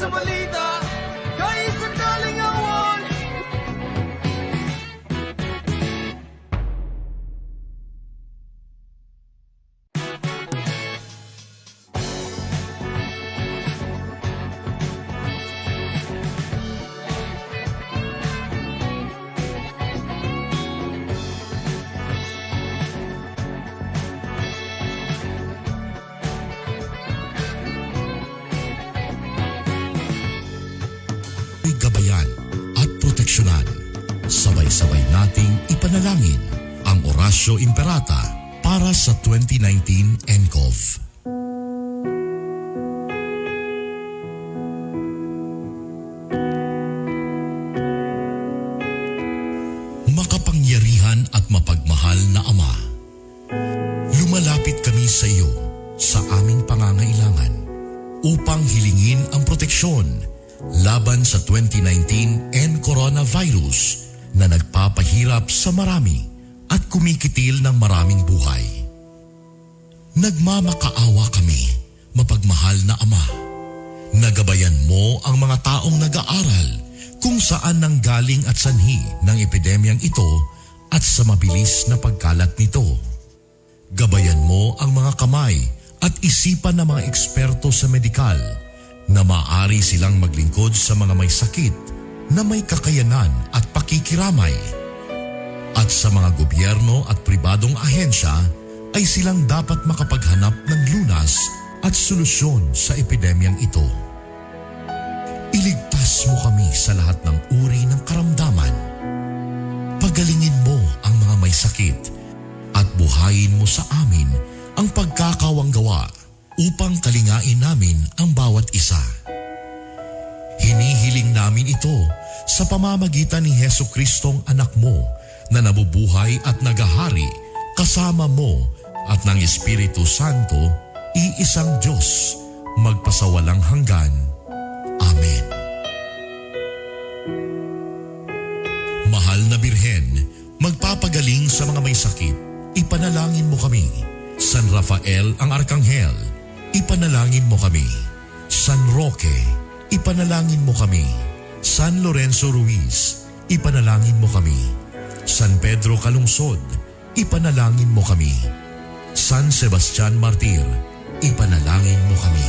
Sa balita, kahit sa kalingawan. Gabayan at proteksyonan. Sabay-sabay nating ipanalangin ang Oratio Imperata para sa 2019 NCOV. Makapangyarihan at mapagmahal na Ama, lumalapit kami sa iyo sa aming pangangailangan upang hilingin ang proteksyon laban sa 2019 N coronavirus na nagpapahirap sa marami at kumikitil ng maraming buhay. Nagmamakaawa kami, mapagmahal na Ama. Nagabayan mo ang mga taong nag-aaral kung saan nanggaling at sanhi ng epidemyang ito at sa mabilis na pagkalat nito. Gabayan mo ang mga kamay at isipan ng mga eksperto sa medikal na maaari silang maglingkod sa mga may sakit na may kakayanan at pakikiramay. At sa mga gobyerno at pribadong ahensya ay silang dapat makapaghanap ng lunas at solusyon sa epidemyang ito. Iligtas mo kami sa lahat ng uri ng karamdaman. Pagalingin mo ang mga may sakit at buhayin mo sa amin ang pagkakawanggawa upang kalingain namin ang bawat isa. Hinihiling namin ito sa pamamagitan ni Heso Kristong anak mo na nabubuhay at nagahari kasama mo at ng Espiritu Santo, iisang Diyos, magpasawalang hanggan. Amen. Mahal na Birhen, magpapagaling sa mga may sakit, ipanalangin mo kami. San Rafael ang Arkanghel, ipanalangin mo kami. San Roque, ipanalangin mo kami. San Lorenzo Ruiz, ipanalangin mo kami. San Pedro Calungsod, ipanalangin mo kami. San Sebastian Martir, ipanalangin mo kami.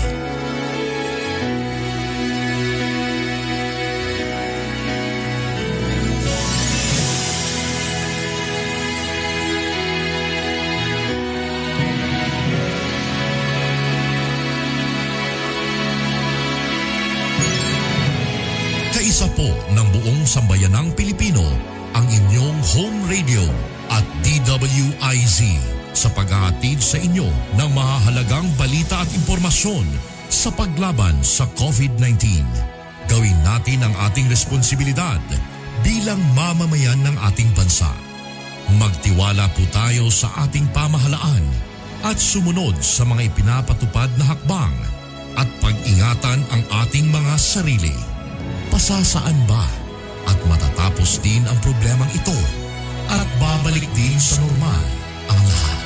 Kaisa po ng buong sambayanang Pilipino ang inyong home radio at DWIZ sa paghahatid sa inyo ng mahahalagang balita at impormasyon sa paglaban sa COVID-19. Gawin natin ang ating responsibilidad bilang mamamayan ng ating bansa. Magtiwala po tayo sa ating pamahalaan at sumunod sa mga ipinapatupad na hakbang at pag-ingatan ang ating mga sarili. Pasasaan ba at matatapos din ang problemang ito at babalik din sa normal ang lahat?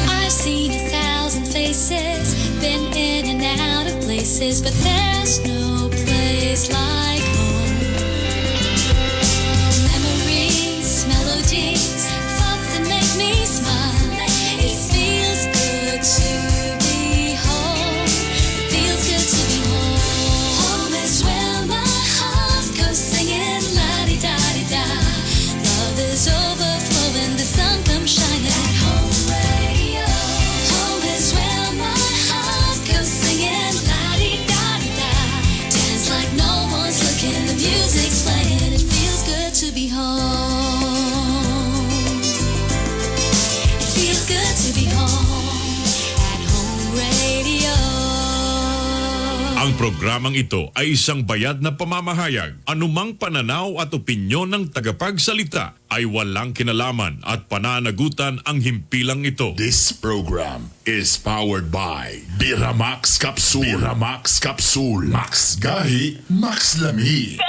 I've seen a thousand faces, been in and out of places, but there's no place like home. Memories, melodies, thoughts that make me smile. It feels good to be home. It feels good to be home. Home is where my heart goes singing la di da di da. Love is overflowing, the sun comes shining. Home radio. Home is where my heart goes singing la di da di da. Dance like no one's looking, the music's playing. It feels good to be home. It feels good to be home at Home Radio. Ang programang ito ay isang bayad na pamamahayag. Anumang pananaw at opinyon ng tagapagsalita ay walang kinalaman at pananagutan ang himpilang ito. This program is powered by Biramax Capsule. Biramax Capsule. Max Gahi, Max Lami.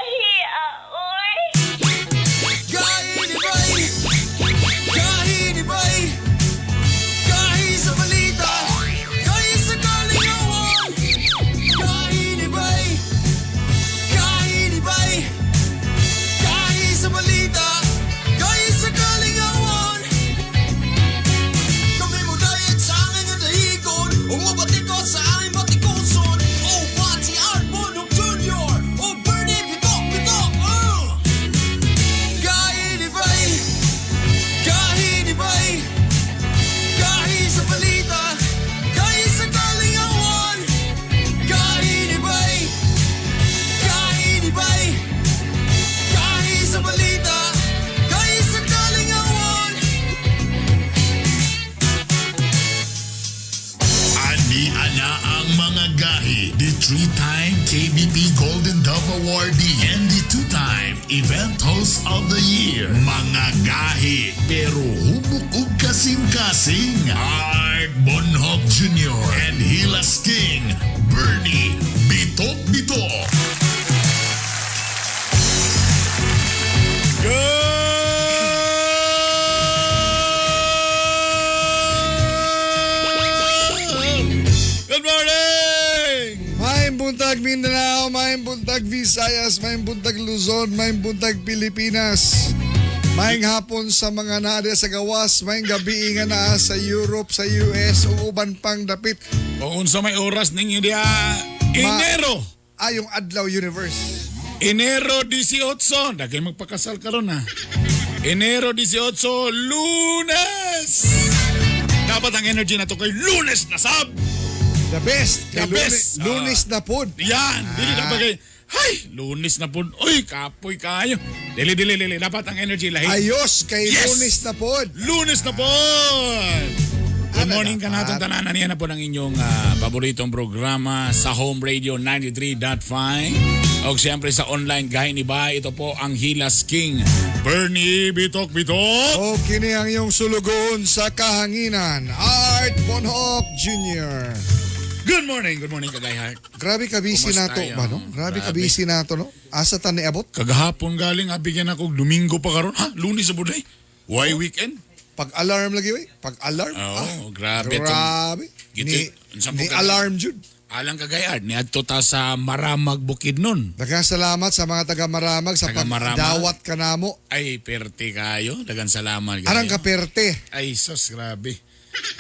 Gahi, di bay? Event Host of the Year. Mga gahi pero hubok og kasing-kasing. Art Bonhoc Jr. and Hilas King Bernie Bitok Bitok. Good morning! Maayong buntag Mindanao, maayong buntag Visayas, maayong buntag Luzon, maayong buntag Pilipinas. Maayong hapon sa mga naa sa gawas, maayong gabi nga naa sa Europe, sa US ug uban pang dapit. Kung unsa may oras ninyo diha, Enero. Ayong Adlaw Universe. Enero 18. Dagay magpakasal karon ha. Enero 18, Lunes. Dapat ang energy na to kay Lunes na sab. The best. The Kay Lunes, best. Lunes na pod. Yan, dili dapat kay hay, Lunes na pod. Uy, kapoy kayo. Dili dili dili dapat ang energy lahi. Ayos kay Yes! Lunes na pod. Lunes na pod. Good Ano morning dapat? kanatong tanan niya na po ng inyong paboritong programa sa Home Radio 93.5. O siyempre sa online gahin ni Bay, ito po ang Hilas King, Bernie Bitok Bitok. O kini ang iyong sulugoon sa kahanginan, Art Bonhoc Jr. Good morning Kagay Heart. Grabe ka busy Kumusta nato yun? ba no? Grabe ka Grabe. busy nato no? Asa ta niabot? Kagahapon galing, bigyan ako Domingo pa karon. Ha, Lunes sa buday. Why weekend? Pag-alarm lagi we. Pag-alarm. Oo, grabe. Grabe. Ni, Unsa po ni ka- alarm jud. Alang Kagay Art, niadto ta sa Maramag Bukid nun. Daghang salamat sa mga taga Maramag sa Taga Maramag. pagdawat kanamo. Ay, perte kayo. Dagan salamat kayo. Arang kaperte. Ay, sus, grabe.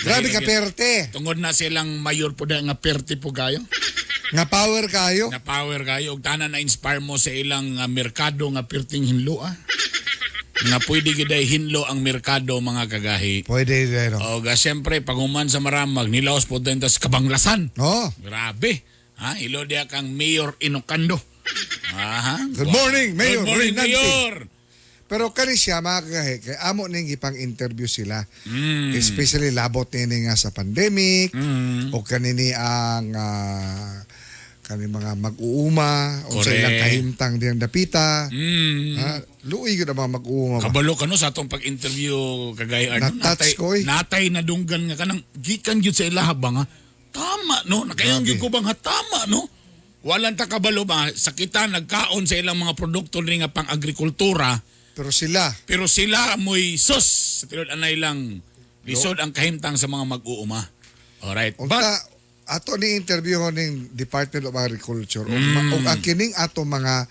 Grabe Dahil- kaperte. Tungod na silang mayor po dahil nga perte po kayo. Nga power kayo. Nga power kayo. Ug tanan na inspire mo sa ilang merkado nga perting hinlo ah. Nga pwede gid ay hinlo ang merkado mga kagahi. Pwede rin. O ga siyempre pag human sa Maramag nilaos po din tas Kabanglasan. No. Grabe. Ha, ilo diya kang Mayor Inocando. Aha. Good morning, Mayor Good morning, Rinaldi. Mayor. Pero kani siya mga kagahi, kay amo ning ipang interview sila. Mm. Especially labot nini nga sa pandemic o kanini ang kani mga mag-uuma o sa Correct. ilang kahimtang diyang dapita. Mm. Ha, luoy gyud ang mga mag-uuma ba? Kabalo ka no sa atong pag-interview kagay Arno. Na-touch ko, eh. Natay na dunggan nga kanang gikan gyud sa ilaha ba nga. Tama no, nakayon Grabe. gyud ko bang ha tama no. Walang ta kabalo ba sa kita nagkaon sa ilang mga produkto rin nga pang-agrikultura Pero sila, pero sila moy sus sa tinud anay lang lisod ang kahimtang sa mga mag-uuma. Alright. unta But ato ni interview ning Department of Agriculture ug ug ang kining ato mga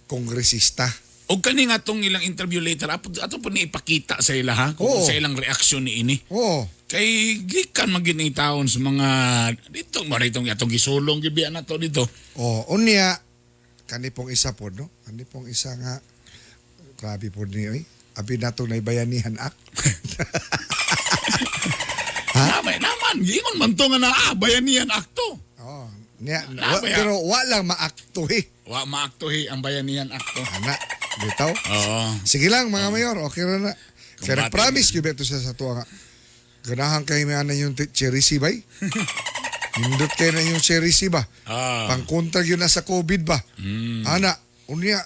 kongresista. og kani nga atong ilang interview later ato, ato po ni ipakita sa ila ha kung Oo. sa ilang reaksyon ni ini. Oo. Kay gikan man gyud ni taon sa mga dito mo itong atong gisulong gibian na to dito. Oh, unya kani pong isa po no. Kani pong isa nga grabe po ni oy. Abi nato na bayanihan act. Ha? Naman naman giingon man to nga na bayanihan akto. Oh, niya, Na, wa, baya. pero wa lang maakto eh. Wa maakto he ang bayanihan akto. Ana, bitaw. Oo. Sige lang mga mayor, okay ra na. Kaya Kumbate. nag-promise gyud beto sa tuwa nga. Ganahan kay may ana yung cherry C bay. Nindot kay na yung cherry C ba? Ah. Pangkontra yun na sa COVID ba? Ana, unya,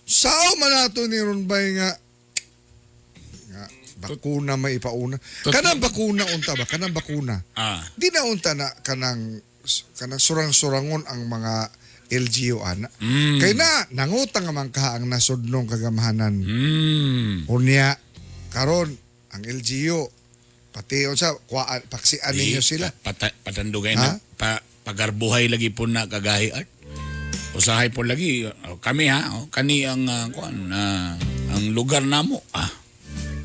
sao man nato ni ron bay nga nga bakuna may ipauna. Kanang bakuna unta ba? Kanang bakuna. Ah. Di na unta na kanang kanang surang-surangon ang mga LGU ana. Kay na nangutang nga man ka ang nasudnong kagamhanan. Unya karon ang LGU pati unsa kuhaan paksian ninyo sila. Patandugay Ha? na pa, pagarbuhay lagi po na kagahi art. Usahay po lagi oh, kami ha, oh, kani ang kuan ang lugar namo. Ah.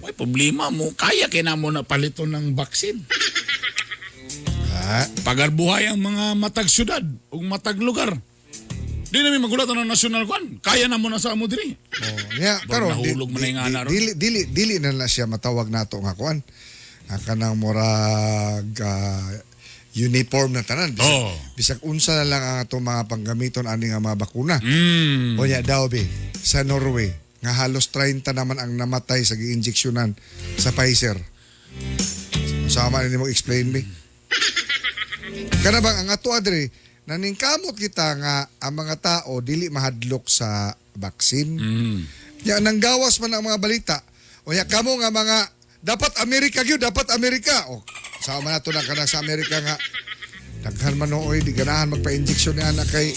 Way problema mo, kaya kay namo na paliton ng vaccine. Ha? Pagarbuhay ang mga matag syudad ug matag lugar. Di namin magulat ang national kwan. Kaya na mo na sa amo diri. Oh, niya Bro, karon nahulog man na yung ana ron. dili dili dili na na siya matawag nato nga kuan. Nga kanang murag uniform na tanan. Bisag, Oo. bisag unsa na lang ang atong mga panggamiton ani nga mga bakuna. Mm. Unya daw be sa Norway nga halos 30 naman ang namatay sa giinjeksyonan sa Pfizer. Sama ni mo explain me. Kana bang ang ato adre Naningkamot kita nga ang mga tao dili mahadlok sa vaccine. Ya nanggawas man ang mga balita. O ya kamo nga mga dapat Amerika gyud, dapat Amerika. O sama na to na kana sa Amerika nga daghan man oy di ganahan magpa-injection ni anak kay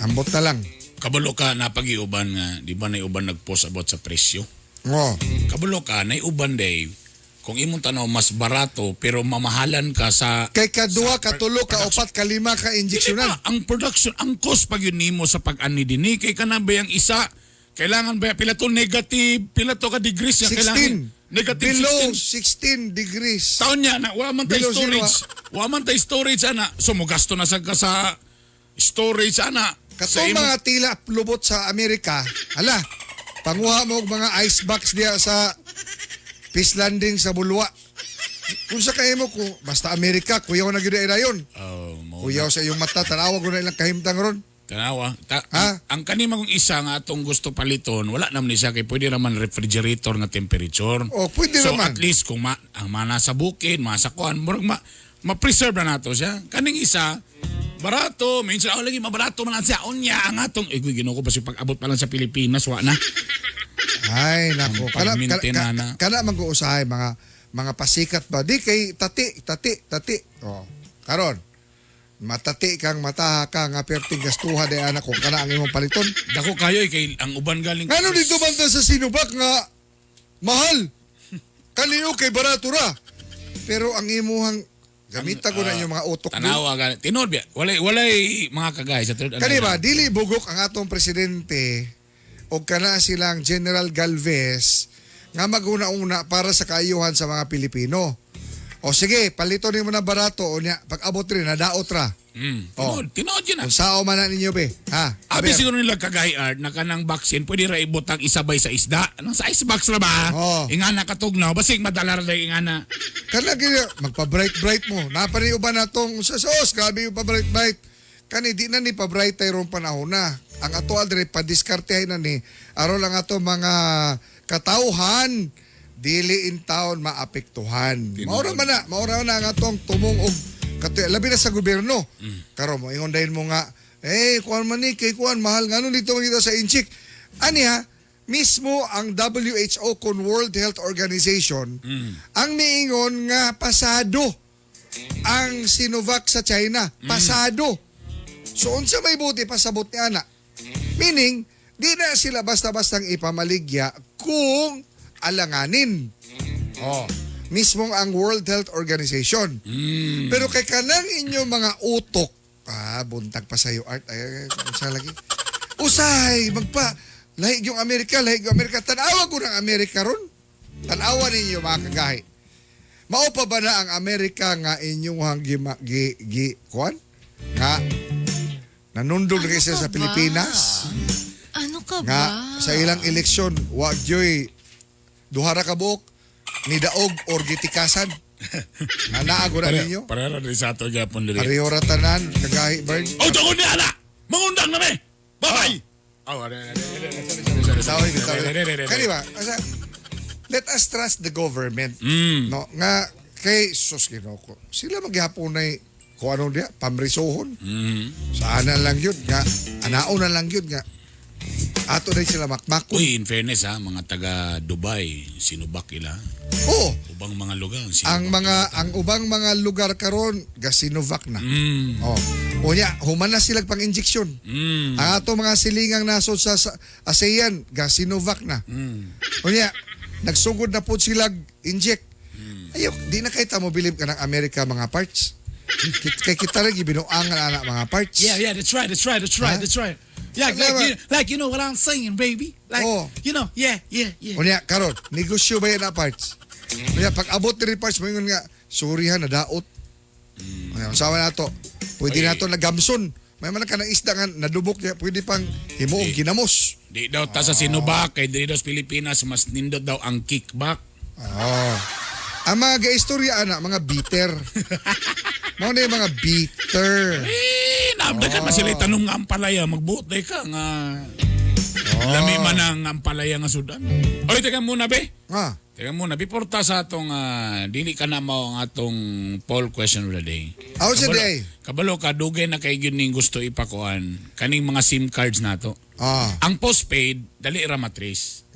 ambot na lang. Kabalo ka napagiuban nga, di ba na uban nagpost about sa presyo? Oh. Kabalo ka na uban day kung imong tanaw mas barato pero mamahalan ka sa Kay kadua, sa katulo, kaupat, kalima ka Dili injeksyonan. ba, ang production, ang cost pag yun nimo sa pag-ani dinhi kay kana ba yung isa kailangan ba pila to negative, pila to ka degrees ya 16. kailangan negative Below 16. 16 degrees. Taon niya na wa man tay Below zero, storage. Wa man tay storage ana. So mogasto na sa ka sa storage ana. Sa Katong imong- mga tila lubot sa Amerika, hala, panguha mo og mga ice box diya sa Peace Landing sa Bulwa. Kung sa kayo mo, kung basta Amerika, kuyaw na gyud ay rayon. Oh, mo Kuyaw sa iyong mata, tanawa ko na ilang kahimtang ron. Tanawa. Ta, Ha? Ang kanima kong isa nga atong gusto paliton, wala naman ni siya kay pwede raman refrigerator nga temperature. Oh, pwede so, raman. at least kung ang mga nasa bukid, mga sa kuan, murag ma-preserve na nato siya. Kaning isa, barato, minsan oh, lagi mabarato man lang siya. Unya ang atong eh Ginoo ko basi pag-abot pa lang sa Pilipinas wa na. Ay, nako. Ang Kana, kana, pagminti kana, na na. kana man ko usahay mga pasikat ba? Di kay tati, tati, tati. Oh, karon. Matati kang mataha ka nga perting gastuha day anak ko kana ang imong paliton. Dako kayo eh, kay ang uban galing. Ngano dito man ta sa Sinubak nga mahal. Kaliyo kay barato ra. Pero ang imuhang gamita ko na inyong mga utok dun. Tanawa gani. Tinuod biya. Walay walay mga kagay sa third. Kani ba dili bugok ang atong presidente o kana silang General Galvez nga maguna-una para sa kaayuhan sa mga Pilipino. O sige, palito nimo na barato o niya pag abot rin nadaot ra. Oh. Tinuod, tinuod yun ah. Kung sao man na ninyo be. Ha? Abi Aber, siguro nila kagay art na kanang vaccine pwede ra ibutang isabay sa isda. Anong sa ice box ra ba? Oo. Ingana katugnaw basig madala ra day ingana. Kana gina magpa-bright bright mo. Napani uban na tong sa sos, grabe yung pa-bright bright. Kani di na ni pa-bright tay rong panahon na. Ang ato aldre padiskartehay na ni aron lang ato mga katawhan dili in town maapektuhan. Maura man na, maura na ang atong tumong og labi na sa gobyerno. Karon mo ingon dahil mo nga eh kuan man ni kay kuan mahal ngano dito makita sa Inchik. Aniya mismo ang WHO kon World Health Organization ang miingon nga pasado ang Sinovac sa China. Pasado. So unsa may buti pasabot ni ana? Meaning, di na sila basta-bastang ipamaligya kung alanganin. Oh. Mismong ang World Health Organization. Pero kay kanang inyong mga utok, buntag pa sa'yo, Art. Ay, ay, ay, unsa lagi? Usahay, magpa, lahig yung Amerika, lahig yung Amerika. Tanawa ko ng Amerika ron. Tanawa ninyo mga kagahi. Mao pa ba na ang Amerika nga inyong gi, gi, gi, kuan? Nga, nanundog na Ano kayo sila ka sa ba? Pilipinas. Ano ka Nga, ba? sa ilang eleksyon, wa gyoy duha ra ka buok, ni daog or gitikasan. Nga naago na ninyo. Para ra sa ato gyapon diri. Pareho ra tanan, kagahi bird. Oh, dako ni ana. Mangundang na me. Bye-bye. Oh, are, are, are, are, Bitaw, bitaw. Kani ba? Asa, let us trust the government. No, nga kay sus Ginoo ko. Sila maghaponay kung ano diya, pamrisohon. Sa ana lang yun nga, anao na lang yun nga. Ato na sila makmakon. Uy, in fairness ha, mga taga Dubai, sinubak ila. Oo, Ubang mga lugar, sinubak ang mga ang ubang mga lugar karon ga Sinovac na. Oh. Unya, human na sila pang injection. Ang ato mga silingang nasod sa ASEAN ga Sinovac na. Unya, nagsugod na po sila inject. Ayok, di na kay ta mo bilib ka ng Amerika mga parts. Kay kita rin gibinuangan ana mga parts. Yeah, yeah, that's right, that's right, that's right, Huh? that's right. Yeah, like, Never. you, like you know what I'm saying, baby. Like, Oh. you know, yeah, yeah, yeah. Unya, karon, negosyo ba yan na parts? Unya, pag abot ni parts, moingon nga, sorry ha, nadaot. Unya, usawa na to. Pwede Ay. na to nagamson. May man ka ng isda nga, nadubok niya, pwede pang himuong Di. ginamos. Di daw ta sa Sinubak, kay diri daw sa Pilipinas, mas nindot daw ang kickback. Oh. Ang mga gaistorya, ana, mga bitter. Mao na yung mga bitter. Eh, naabdagan man sila tanong nga ampalaya, magbuot day ka nga. Lami man ang ampalaya nga sudan. Oy, teka muna be. Ah, Teka muna, before ta sa atong dili ka na mao ang atong poll question of the day. Aw, sa Kabalo- day. Kabalo ka, dugay na kay gyud ning gusto ipakuan kaning mga SIM cards nato. Ang postpaid, dali ra matrace.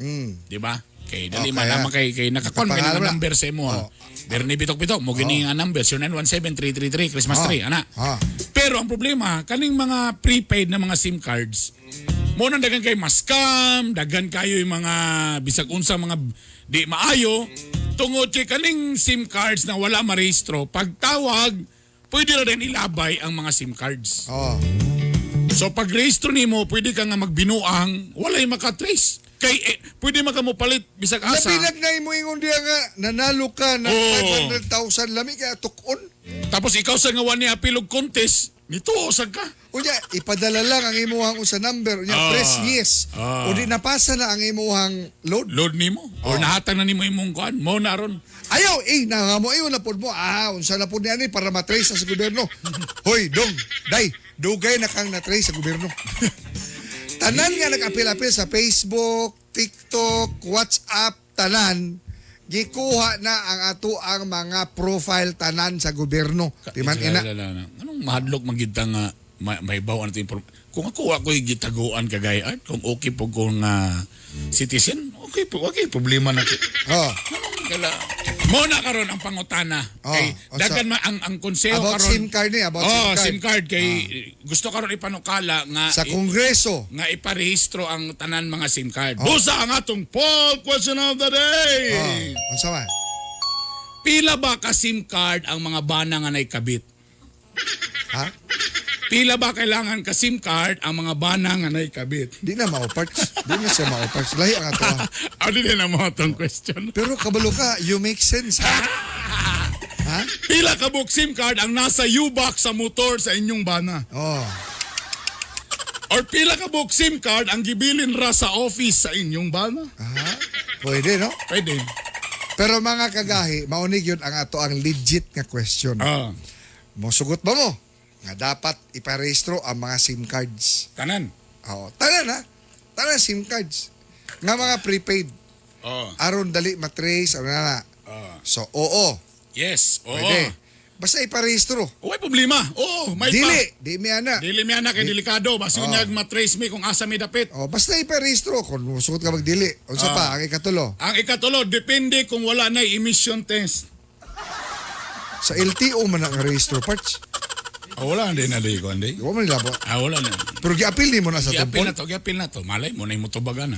Di ba? Kay dali Oh, man kaya- lamang kay nakakuan kay Nakapangalan nga na. number sa imo ha. Oh. Berni bitok-bitok mo gini nga number 0917333 Christmas Oh. tree ana. Ah. Pero ang problema kaning mga prepaid na mga SIM cards mo nang daghan kay mas scam, daghan kayo yung mga bisag unsa mga di maayo tungod kay kaning SIM cards na wala marehistro pagtawag pwede ra din ilabay ang mga SIM cards. Oh. So pag rehistro nimo, pwede ka nga magbinuang, walay makatrace. Kay eh, pwede man ka mo palit bisag asa. Labi na mo ingon diya nga nanalo ka ng Oo. 500,000 lami kaya tukon. Tapos ikaw sa nga ni apil og contest, nito usag ka. Unya, ipadala lang ang imuhang usa number. Unya, press yes. O di napasa na ang imuhang load. Load nimo or nahatag na nimo imong kuan, mo na ron. Ayaw, eh, nangamo, ayaw na pod mo. Ah, unsa na pod niya ni para matrace sa gobyerno. Hoy, dong, day, dugay na kang natrace sa gobyerno. Tanan nga nag-apil-apil sa Facebook, TikTok, WhatsApp, tanan, gikuha na ang ato ang mga profile tanan sa gobyerno. Di man ina. Ina. Anong mahadlok man gid ta nga may baw ang inform. Kung ako ako'y gitaguan kagay art, kung okay po kung citizen, okay po, okay problema na. Oh. Kala mo na karon ang pangutana. Oh, Kay unsa? daghan man ang konseho About karon. SIM card ni, about oh, SIM card. Ah. SIM card kay gusto karon ipanukala nga Sa Kongreso. nga iparehistro ang tanan mga SIM card. Busa ang atong poll question of the day. Oh, unsa man? Pila ba ka SIM card ang mga bana nga naikabit? Ha? Pila ba kailangan ka SIM card ang mga bana nga naikabit? Di na mauparts. Di na siya mauparts. Lahi ang ato. ah. Ano din na mo atong question? Pero kabalo ka, you make sense. Ha? Ha? Pila ka buok SIM card ang nasa U-box sa motor sa inyong bana? Oh. Or pila ka buok SIM card ang gibilin ra sa office sa inyong bana? Ha? Pwede, no? Pwede. Pero mga kagahi, maunig yun ang ato ang legit nga question. Mosugot ba mo? Nga dapat iparehistro ang mga SIM cards. Tanan. Oo. Tanan ha? Tanan SIM cards. Nga mga prepaid. Oh. Aron dali matrace, ano na na. So, oo. Yes. Oo. Pwede. Basta iparehistro. Way problema. Oo, may Dili. pa. Di mi ana. Dili mi ana kay delikado. Basta unyag matrace mi kung asa mi dapit. Oh, basta iparehistro kung musugot ka magdili. Unsa pa ang ikatulo? Ang ikatulo, depende kung wala na emission test. Sa LTO man ang rehistro parts. Ah, wala na din na ko, hindi. Wa man nila po. Ah, wala na. Pero giapil nimo na sa Giapil tumpon. na to, giapil na to. Malay mo na yung motobaga na.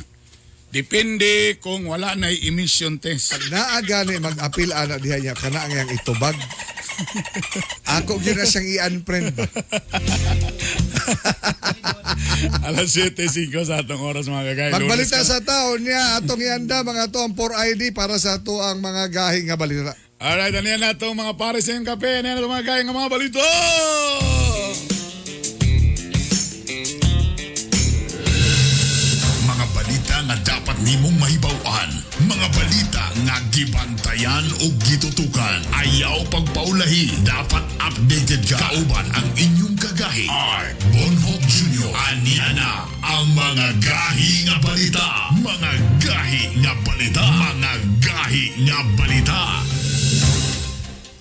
Depende kung wala na emission test. Naa gani mag-apil ana diha niya kana ang iyang itubag. Ako gyud na siyang i-unfriend. Alas 7:05 sa atong oras mga kagay. Magbalita sa taon niya atong ianda mga to ang 4ID para sa ato ang mga gahi nga balita. Alright, ano yan na itong mga pare sa iyong kape? Ano yan na itong mga gaya ng mga balita? Mga balita nga dapat nimong mahibaw-an. Mga balita nga gibantayan o gitutukan. Ayaw pagpaulahi. Dapat updated ka. Kauban ang inyong kagahi. Art Bonhoc Jr. Aniya na ang mga gahi nga balita. Mga gahi nga balita. Mga gahi nga balita.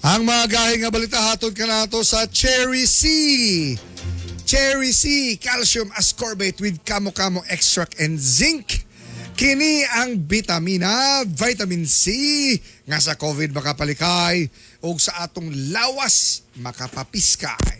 Ang mga gahi nga balita hatod kanato sa Cherry C. Cherry C, calcium ascorbate with kamo-kamo extract and zinc. Kini ang bitamina, vitamin C nga sa COVID makapalikay ug sa atong lawas makapapiskay.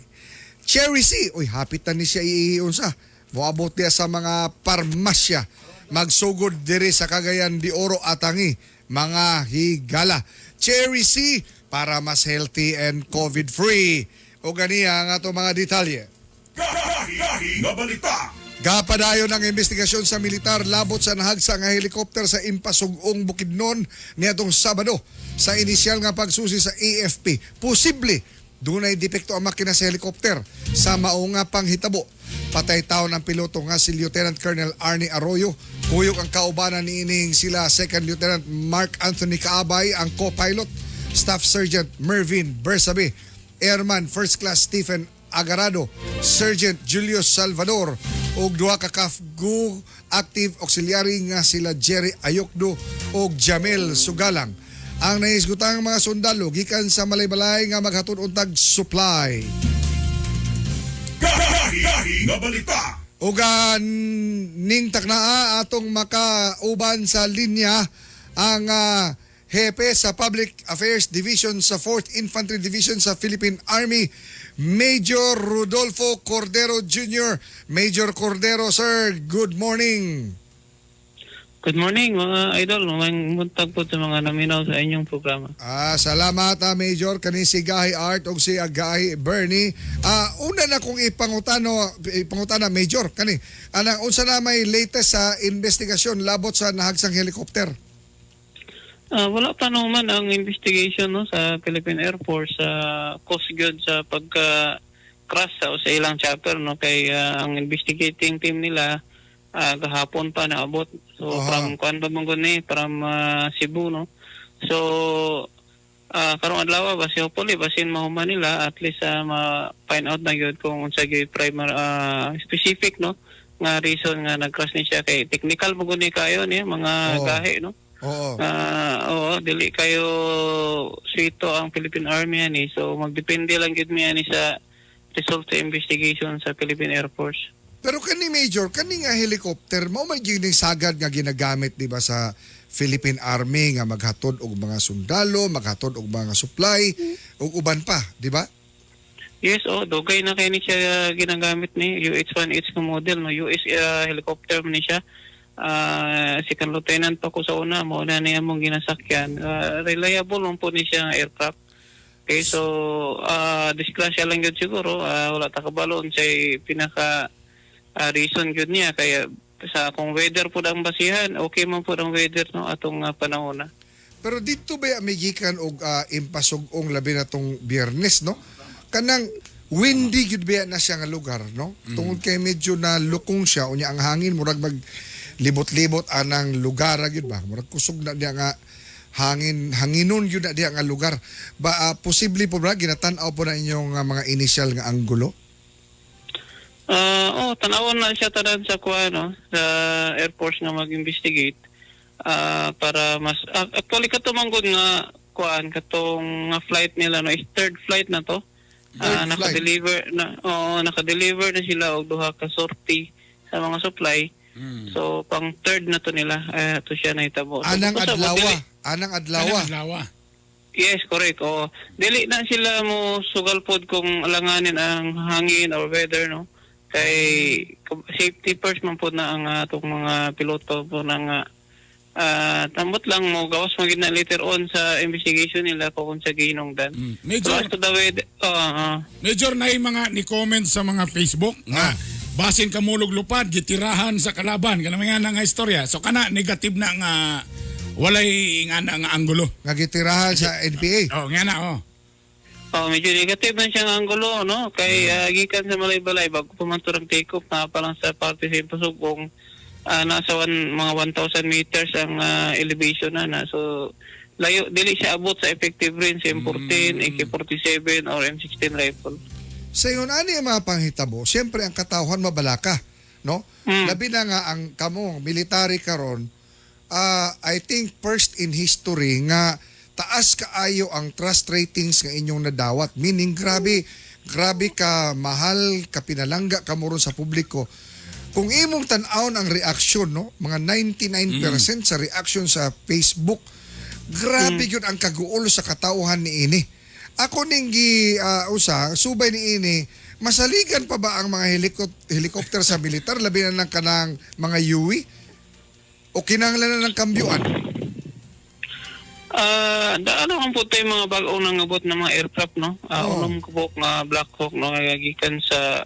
Cherry C, uy hapit na ni siya iunsa. Moabot niya sa mga parmasya. Magsugod diri sa Cagayan de Oro atangi mga higala. Cherry C para mas healthy and COVID-free. O ganiya ang ato mga detalye. Gapadayon ang investigasyon sa militar labot sa nahagsa nga helikopter sa Impasugong Bukidnon niadtong Sabado sa inisyal nga pagsusi sa AFP. Posible dunay depekto ang makina sa helikopter sa mao nga panghitabo. Patay taon ang piloto nga si Lieutenant Colonel Arnie Arroyo. Kuyog ang kaubanan niining sila Second Lieutenant Mark Anthony Kaabay ang co-pilot, Staff Sergeant Mervin Bersabe, Airman First Class Stephen Agarado, Sergeant Julius Salvador ug duha ka CAFGU active auxiliary nga sila Jerry Ayokdo ug Jamel Sugalang. Ang nahisgutang mga sundalo gikan sa Malaybalay nga maghatod untag supply. Gahi nga balita. Ug ning taknaa atong makauban sa linya ang hepe sa Public Affairs Division sa 4th Infantry Division sa Philippine Army, Major Rodolfo Cordero Jr. Major Cordero, sir, good morning. Good morning, mga idol. Maayong buntag po sa mga naminaw sa inyong programa. Salamat, Major, kani si Gahi Art ug si Gahi Bernie. Una na kong ipangutana, Major, kani. Anang unsa na may latest sa investigasyon labot sa nahagsang helicopter? Wala pa naman ang investigation, no, sa Philippine Air Force sa cause gyud sa pagka crash sa sa ilang chopper, no, kay ang investigating team nila gahapon pa naabot. So from kuan pa man gud ni, from Cebu, no. So karong adlaw basi, hopefully basin mahuman nila, at least ma-find out na gyud kung unsa gyud primary specific, no, nga reason nga nag-crash ni siya, kay technical mo gud ni kayo ni mga gahi, no. Oo, dili kayo swito ang Philippine Army ani. So magdepende lang gyud mi ani sa result sa investigation sa Philippine Air Force. Pero kani, Major, kani nga helicopter mao may gyud ning sagad nga ginagamit, di ba, sa Philippine Army nga maghatod og mga sundalo, maghatod og mga supply ug uban pa, di ba? Yes, oh, dugay na kay ni siya ginagamit ni UH-1H nga model, no, US helicopter man ni siya. Second lieutenant pa ko sa una, mao na niya mong ginasakyan. Reliable man po ni siya nga aircraft. Okay, so disgrasya lang gyud siguro, wala ta kabalo unsay pinaka reason gyud niya, kaya sa kung weather po ang basihan, okay man po ang weather, no, atong panahon na. Pero dito ba may gikan og impasug-ong labi na tong Biyernes, no? Kanang windy gyud ba na siya nga lugar, no? Tungod kay medyo na lukong siya, unya ang hangin murag mag libot-libot anang lugar gyud ba? Murag kusog na diya nga hangin, hanginon gyud na diya nga lugar. Ba posible po ba ginatan-aw po na inyong mga initial nga anggulo? Oh, tanawon na siya tanan sa kuan, no, sa Air Force nga mag-investigate para mas actually kato man gud nga kuan, katong nga flight nila, no, is third flight na to. Third flight. Naka-deliver na, oo, naka-deliver na sila og duha ka sortie sa mga supply. So pang third na to nila to siya nahitabo. So, Anang basta adlaw, anang adlaw. Anang adlaw. Yes, correct. Oo. Dili na sila mo sugal pod kung alanganin ang hangin or weather, no. Kay safety first man pod na ang atong mga piloto po na nga tambot lang mo gawas man gid na later on sa investigation nila kung sa gihinungdan. So Major, as to the weather, oo. Major, na mga ni comment sa mga Facebook nga basin kamulog lupad gitirahan sa kalaban, kana mga nga istorya. So kana negative na nga, walay nga na nga anggulo. Nga gitirahan sa NPA. Oh, nga na, oh. Oh, medyo negative man siyang anggulo, no? Kay gikan sa Malaybalay, bago pa man to take off, na pa lang sa parte sa Impasugong, nasa mga 1,000 meters ang elevation na na. So, layo, dili siya abot sa effective range M14, AK-47 or M16 rifle. Sa ingon ani ang mga panghitabo, siyempre ang katawhan mabalaka, no? Labi na nga ang kamo military karon, I think first in history nga taas kaayo ang trust ratings nga inyong nadawat. Meaning grabe, grabe ka mahal, ka pinalangga kamo ron sa publiko. Kung imong tan-awon ang reaksyon, no, mga 99% sa reaction sa Facebook, grabe gyud ang kaguol sa katawhan ni ini. Ako ning gi usa subay ni ini, masaligan pa ba ang mga helicopter sa militar, labi na ng kanang mga Huey, o kinahanglan na ng kambyuan? Da ano ang po tayo mga bag-o nangabot ng mga aircraft, no? Unom kabuk nga Black Hawk, no, nga gikan sa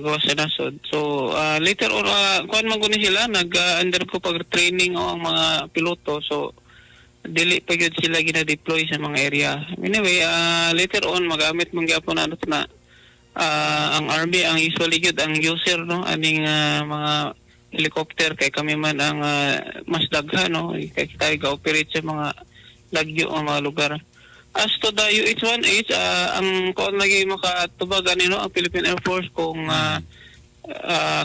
gawas sa nasod. So later on kuan man guni sila nag undergo pag training o ang mga piloto. So dili pa gyud sila gina-deploy sa mga area. Anyway, later on magamit man gyapon na ano to na ang army ang usually gyud ang user, no, aning mga helicopter, kay kami man ang mas daghan, no, kay tayo ga-operate sa mga lagyo o mga lugar. As to the UH-1H, ang kuan lagi makatubag ani, no, ang Philippine Air Force kung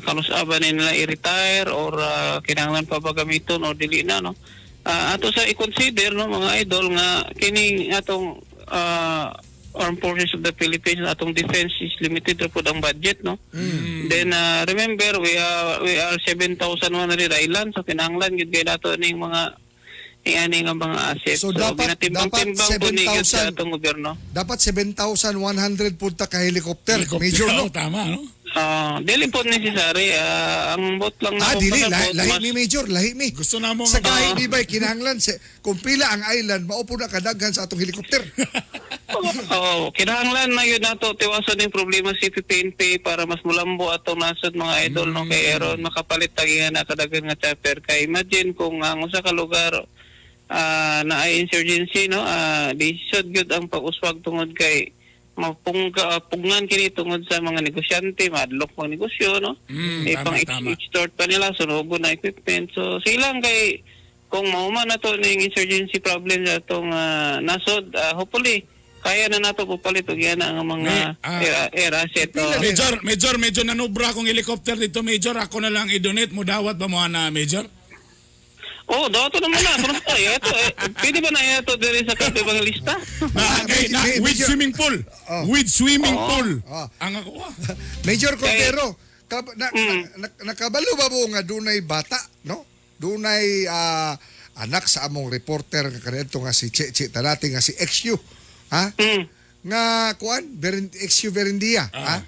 Kanus-a ba nila i-retire or kinahanglan pa ba gamiton o dili na, no? Ato sa i-consider, no, mga idol, nga kining atong Armed Forces of the Philippines, atong defense is limited ra pud ang budget, no? Then remember, we are 7,100 islands, so kinahanglan gyud kay nato ning mga ani nga mga assets. So, ginatimbang-timbang dapat po ni gyud sa 7,000. atong gobyerno. Dapat 7,100 punta ka helicopter. Helicopter. Major, no? Oh, tama, no? Dili po necessary. Ang bot lang na Ah, ako dili. Lahi, pasabot, lahi mi, Major. Lahi mi. Gusto na mo Sa nga- gahi di ba, kinahanglan, kung pila ang island, maupo na kadaghan sa atong helicopter. Oo, kinahanglan na yun nato tiwason yung problema si PNP para mas mulambo atong nasod, mga idol, no, kay aron makapalit tagi nga nakadagan nga chopper. Kay imagine kung ang usa ka lugar na ay insurgency, no, lisod gyud ang pag-uswag tungod kay mapungga pugnan kini tungod sa mga negosyante, madlok mga negosyo, no? Eh, Tama, pang tama. extort pa nila, sunogon na equipment. So silang kay kung mahuman na to ning insurgency problem sa atong nasod, hopefully kaya na nato pupalit og yan ang mga air asset. Oh. Major, Major, medyo nanubra akong helicopter dito, Major. Ako na lang i-donate mo. Dawat ba mo na, Major? Oh, dato naman na. Kumusta? Ito, eh, pwede ba na ito diri sa Cafe Evangelista? Na, kay, na, with Major. swimming pool. With swimming pool. Oh. Ang ako, ah. Major Cordero, nakabalo ba mo nga dunay bata, no? Dunay anak sa among reporter nga kaniadto nga si Che Che Tanati nga si XU, ha? Nga kuan, XU Verendia, ha?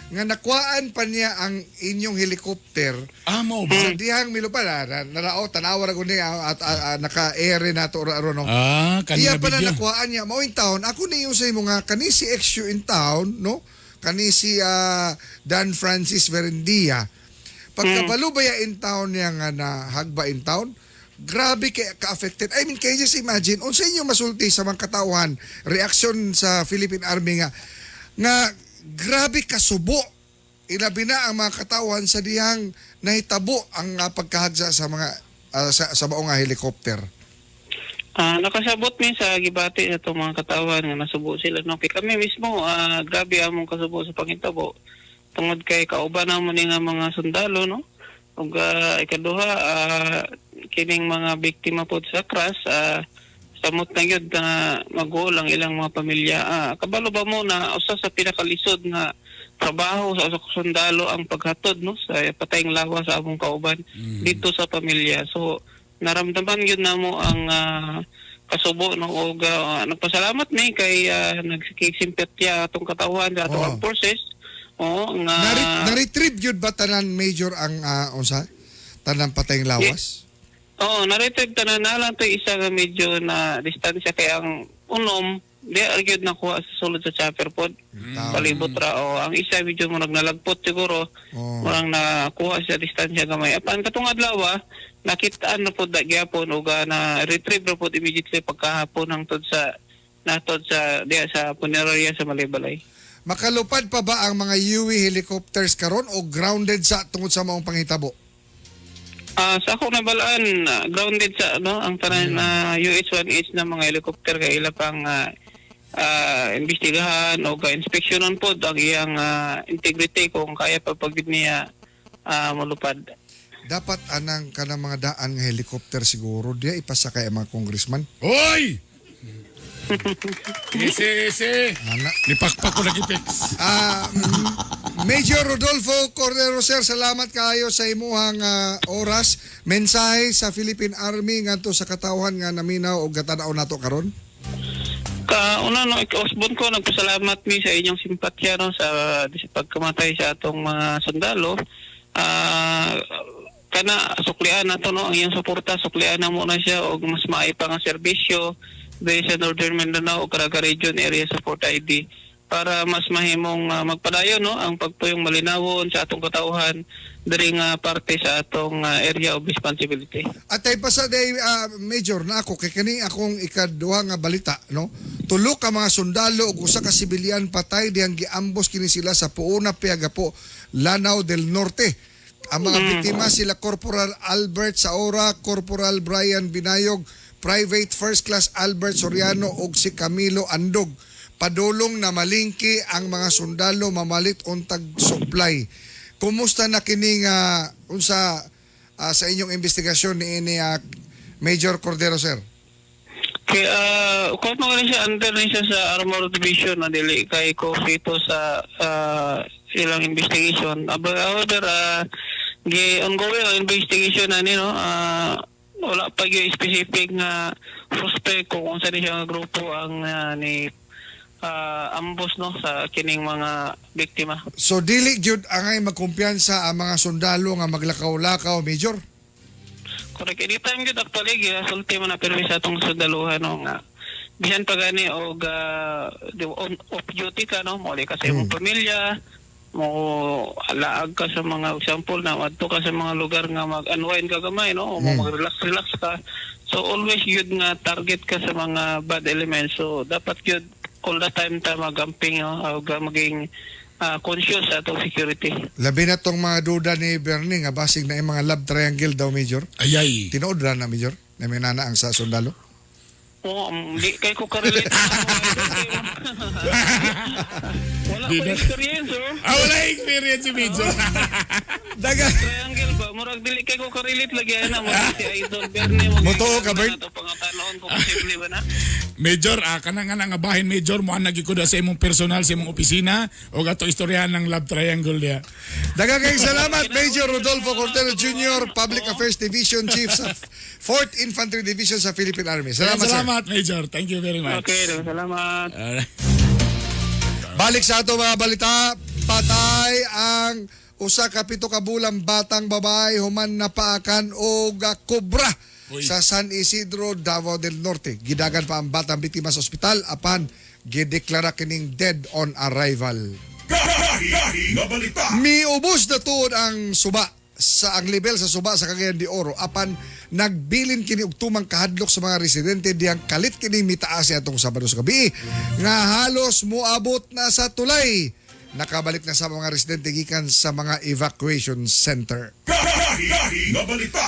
Nga nakuhaan pa niya ang inyong helicopter Ah, mo ba? sa dihang milupa na, narao tanawa ra gud niya at naka-air na to ra no. Ah, Iya kanina pa na video. nakuhaan niya. Mao in town, ako niyo sa imo nga kani si XU in town, no? Kani si Dan Francis Verendia. Pagkabalo ba ya in town niya nga nahagba in town? Grabe kay ka-affected. I mean, can you just imagine unsa inyo masulti sa mga katawhan, reaksyon sa Philippine Army nga nga grabe kasubo, ilabi na ang mga katawhan sa dihang nahitabo ang pagkahagsa sa mga sa maong nga helicopter? Nakasabot mi sa gibati sa itong mga katawan nga nasubo sila, no? Kay kami mismo, grabe among kasubo sa pangitabo tungod kay kauban namo ni nga mga sundalo, no? Ug ikaduha, kining mga biktima pod sa crash, samot na gyud na maguol ang ilang mga pamilya. Kabalo ba mo na usa sa pinakalisod nga trabaho sa usa ka sundalo ang paghatod, no, sa patayng lawas sa among kauban dito sa pamilya? So naramdaman gyud namo ang kasubo, no, ug nagpasalamat mi kay nagsikiksimpatya atong katawhan sa atong armed forces. Oo nga. Na-retrieve yun ba tanan, Major, ang unsa? Tanang patayng lawas? Oo, na-retrieve tanan na lang to isa nga medyo na distansya kay ang unom di gyud nakuha sa sulod sa chopper pod. Palibot ra o ang isa medyo mo nalagpot siguro. Murang nakuha sa distansya gamay. Apan katong adlaw, nakitaan na pod gyapon ug na retrieve ra pod immediately pagkahapon hangtod sa natod sa diya sa funeraria sa Malaybalay. Makalupad pa ba ang mga UE helicopters karon o grounded sa tungod sa maong panghitabo? Sa ako nabalaan, grounded sa ano ang tanan na UH-1H na mga helicopter kay ila pang imbestigahan o ka-inspeksyonon pod ang iyang integrity kung kaya pa pag niya molupad. Dapat anang kanang mga daan nga helicopter siguro diya ipasakay ang mga congressman. Hoy! Easy, easy. Ana. Nipakpak ko lagi fix. Major Rodolfo Cordero, sir, salamat kaayo sa imuhang oras. Mensahe sa Philippine Army ngadto sa katawhan nga naminaw og gatanaw nato karon. Kauna, no, ikausbon ko, nagpasalamat mi sa inyong simpatya, no, sa pagkamatay sa atong mga sundalo. Kana suklian na to, no, ang iyang suporta, suklian na muna siya og mas maayo pa nga serbisyo diri sa Northern Mindanao ug Caraga Region Area Support ID para mas mahimong magpadayon, no, ang pagpuyong malinawon sa atong katawhan diri nga parte sa atong area of responsibility. At ay pasa day, Major, na ako kay kani akong ikaduha nga balita, no. Tulo ka mga sundalo ug usa ka sibilyan patay dihang giambos kini sila sa Poona, Piagapo, Lanao del Norte. Ang mga biktima sila Corporal Albert Saora, Corporal Brian Binayog, Private First Class Albert Soriano ug si Camilo Andog. Padulong na malingki ang mga sundalo mamalit untag supply. Kumusta na kini nga unsa sa inyong investigasyon ni Major Cordero, sir? Kay kung mo siya, under ni siya sa Armored Division na dili kay ko ito sa ilang investigation. However, gi ongoing ang investigation ani, no. Wala pa gyud specific nga suspect kung unsa ni siya nga grupo ang ni ambos, no, sa kining mga biktima. So dili gyud angay magkumpiyansa ang mga sundalo nga maglakaw-lakaw, Major. Correct. Anytime gyud actually gisulti man na pero sa atong sundaluhan, no, nga bisan pa gani og on off duty ka, no, mo ka sa imong pamilya, mo laag ka sa mga example na adto ka sa mga lugar nga mag-unwind ka gamay, no, o mo mag-relax relax ka, so always gyud nga target ka sa mga bad elements. So dapat gyud all the time ta magamping, no, o maging conscious sa atong security. Labi na tong mga duda ni Bernie nga basig na yung mga love triangle daw, Major. Ayay. Tinuod ra na, Major, na may nana ang sa sundalo. Oo, di kay ko ka-relate. Wala ko experience, oh. Wala experience si Major. Daga. Triangle ba? Murag dili kay ko ka-relate lagi ana mo si Idol Bernie mo. Motoo ka, Bert? Pangatanon ko posible ba na? Major, kanang nga bahin, Major, mo ang nagikuda sa imong personal sa imong opisina o gato istoryahan ng love triangle diya. Daghang kayong salamat, Major Rodolfo Cordero Jr., Public Affairs Division Chief sa 4th Infantry Division sa Philippine Army. Salamat, sir. Salamat, Major. Thank you very much. Okay, salamat. Alright. Balik sa ato mga balita, patay ang 1 ka 7 ka bulang batang babae human napaakan og kobra Uy. sa San Isidro, Davao del Norte. Gidagan pa ang batang biktima sa ospital apan gideklara kining dead on arrival. Miubos na tuod ang suba sa ang level sa suba sa Cagayan de Oro apan nagbilin kini og tumang kahadlok sa mga residente diyang kalit kini mitaas atong Sabado sa gabi nga halos moabot na sa tulay. Nakabalik na sa mga residente gikan sa mga evacuation center.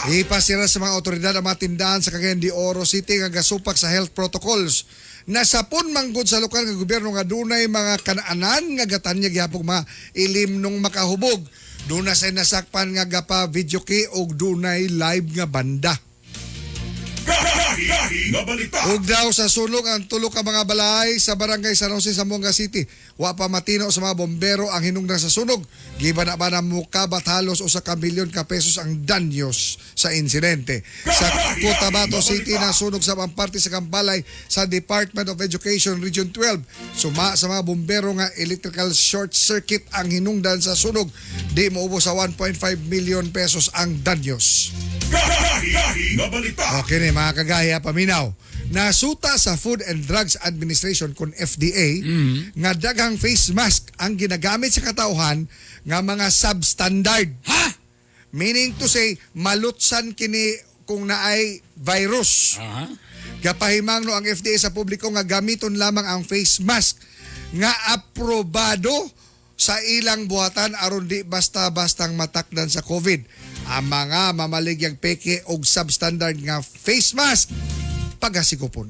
Ipasira sa mga otoridad ang mga tindahan sa Cagayan de Oro City nga gasupak sa health protocols. Nasapon manggod sa lokal nga gobyerno nga dunay mga kanaanan nga gatanya gihapong mga ilim nung makahubog. Duna say nasakpan nga gapa video key og dunay live nga banda. Ug daw sa sunog ang tulo ka mga balay sa barangay San Jose, Zamboanga City. Wa pa matino sa mga bombero ang hinungdan sa sunog. Giba na ba na mukabat halos 1 ka milyon ka pesos ang danyos sa insidente. Sa Cotabato City, nasunog sa parte sa kambalay sa Department of Education Region 12. Suma sa mga bombero nga electrical short circuit ang hinungdan sa sunog. Di moubos sa 1.5 million pesos ang danyos. Okay ni mga kagaya, paminaw. Nasuta sa Food and Drugs Administration kon FDA nga daghang face mask ang ginagamit sa katawhan nga mga substandard. Ha? Meaning to say, malutsan kini kung naay virus. Gapahimangno ang FDA sa publiko nga gamiton lamang ang face mask nga aprobado sa ilang buhatan aron di basta-bastang matakdan sa COVID. Ang mga mamaligyang peke og substandard nga face mask pagasikupon.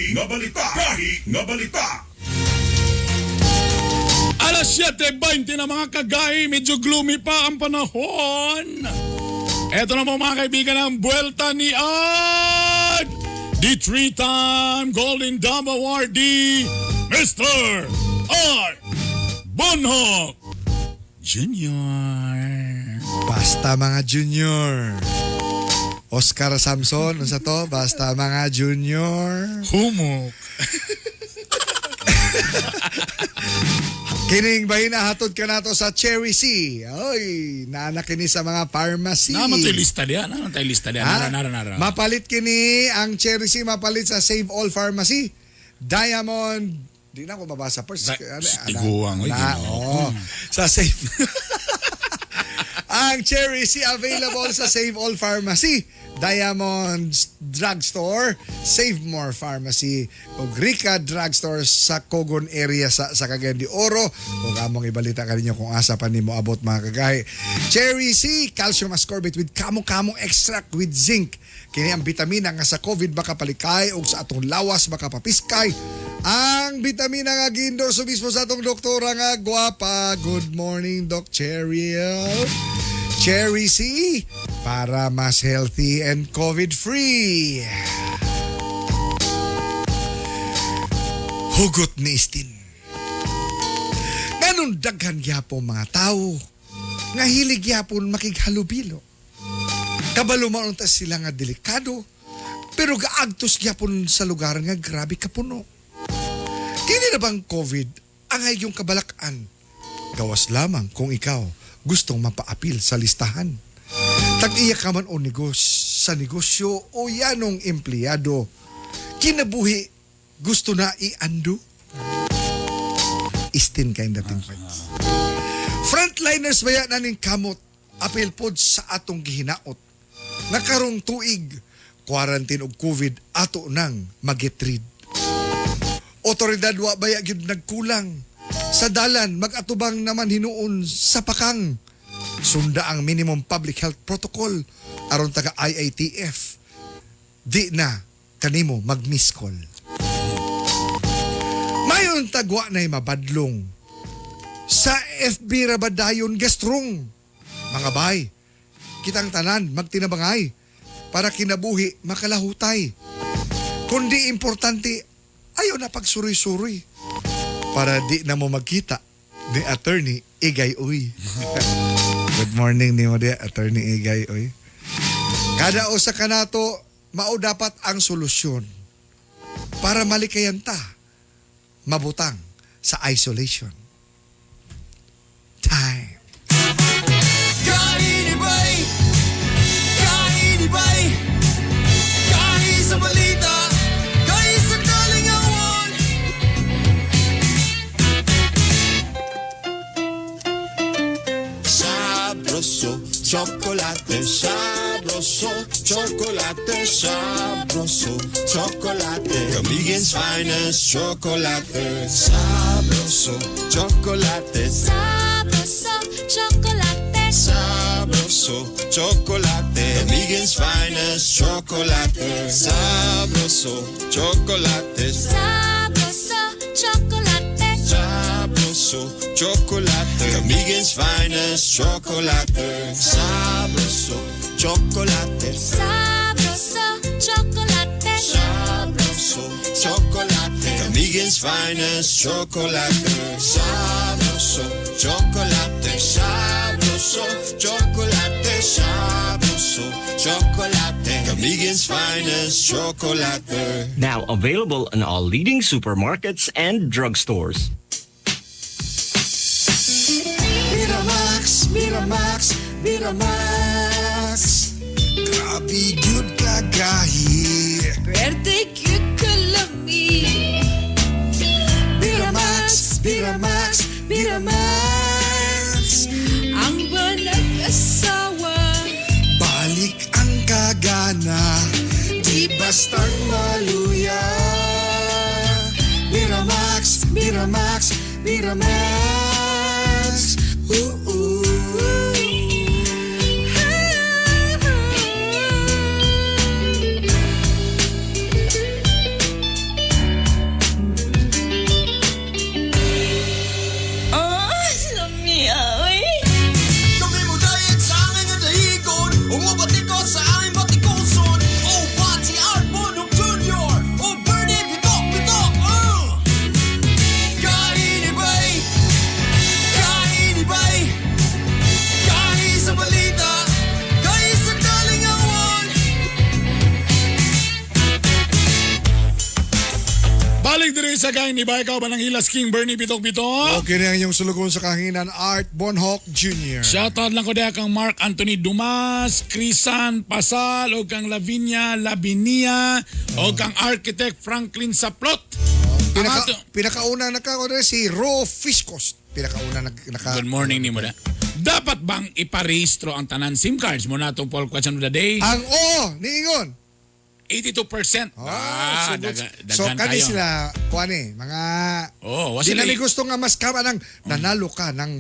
Nga balita. Alas 7:20 na, mga kagahi, medyo gloomy pa ang panahon. Eto na po, mga kaibigan, ang buwelta ni Art! The three-time Golden Dove Awardee, Mr. Art Bonhoc Jr. Basta mga junior. Oscar Samson, unsa to? Basta mga junior. Humok. Kining bahina hatod kanato sa Cherry C. Oy, naana kini sa mga pharmacy. Naman tayo lista diya. Naman tayo lista diya. Ha? Nara, nara, nara. Mapalit kini ang Cherry C, mapalit sa Save All Pharmacy. Diamond, di na ako mabasa first. Tiguang, oy, Na, Ginoo. oo. Sa Save. Ang Cherry C available sa Save All Pharmacy, Diamond Drugstore, Save More Pharmacy ug Rica Drugstore sa Cogon area sa Cagayan de Oro. Ug among ibalita kaninyo kung asa pa nimo abot, mga kagahi. Cherry C, calcium ascorbate with kamo-kamo extract with zinc. Kini ang bitamina nga sa COVID makapalikay o sa atong lawas makapapiskay. Ang bitamina nga giendorso mismo sa atong doktora nga gwapa. Good morning, Doc Cheryl. Cherry C para mas healthy and COVID-free. Hugot ni Istin. Ganun daghan gyapon mga tao nga hilig gyapon makighalubilo. Kabalo man unta sila nga delikado, pero gaagtos gyapon sa lugar nga grabe kapuno. Kini na bang COVID ang iyong kabalakan? Gawas lamang kung ikaw gustong mapaapil sa listahan. Tag-iya ka man o sa negosyo o yanong empleyado. Kinabuhi, gusto na i-undo? Istin kayong dating friends. Frontliners baya na ning kamot, apil pod sa atong gihinaot. Nakarong tuig, quarantine og COVID ato nang magetrid. Otoridad wa baya gyud nagkulang. Sa dalan mag-atubang naman hinuon sa pakang. Sunda ang minimum public health protocol aron taga IATF. Di na kanimo mag-miss call. Mayon tagwa na'y mabadlong. Sa FB ra ba dayon gastrong? Mga bay, kitang tanan magtinabangay para kinabuhi makalahutay. Kundi importante, ayaw na pagsuroy-suroy para di na mo magkita ni Attorney Igay Uy. Good morning ni mo di, Attorney Igay Uy. Kada usa kanato, mao dapat ang solusyon para malikayan ta mabutang sa isolation. Time. Kainibay, kainibay, kahi sa balita, kahi sa kalingawan. Sabroso, chocolate, sabroso, chocolate, sabroso, chocolate. Camiguin's finest chocolate. Sabroso, chocolate, Sabroso, chocolate. sabroso, chocolate. Camiguin's finest chocolate. Sabroso, chocolate, Sabroso, chocolate. sabroso, chocolate. Camiguin's finest chocolate. Sabroso, chocolate, Sabroso, chocolate. sabroso, chocolate. Camiguin's finest chocolate. Sabroso, chocolate, sabroso, chocolate, sabroso, chocolate. Camiguin's finest chocolate. Now available in all leading supermarkets and drugstores. Miramax, Miramax, Miramax. Grabe gyud kagahi. Pwerte cute kalami. Miramax, Miramax, Miramax. Ang walang asawa. Balik ang kagana, di bastang maluya. Miramax, Miramax, Miramax. Ooh, ooh. Oh, lami ay. Kami mo diet sa akin nga dahigon, umabati ko sa aming batikuson. Oh, Pati Art Bonok Jr. Oh, Bernie Bitok Bitok. Oh! Kainibay, kainibay, kahi sa balita, kahi sa kalingawan. Balik diri sa gang ni ba ikaw ba ng Hilas King Bernie Bitok Bitok? Okay na ang inyong sulugon sa kahanginan, Art Bonhoc Jr. Shoutout lang ko diha kang Mark Anthony Dumas, Crisan Pasal, o kang Lavinia Lavinia, o kang Architect Franklin Saplot. Pinakauna naka si Ro Fiscos. Pinakauna naka Good morning ni mo na. Dapat bang iparehistro ang tanan SIM cards mo na itong poll question of the day? Ang oo, niingon. 82%. Ah, so daghan kani kayo. sila kuan eh, mga Oh, wa di sila. na ni gusto nga mas kama nang nanalo ka ng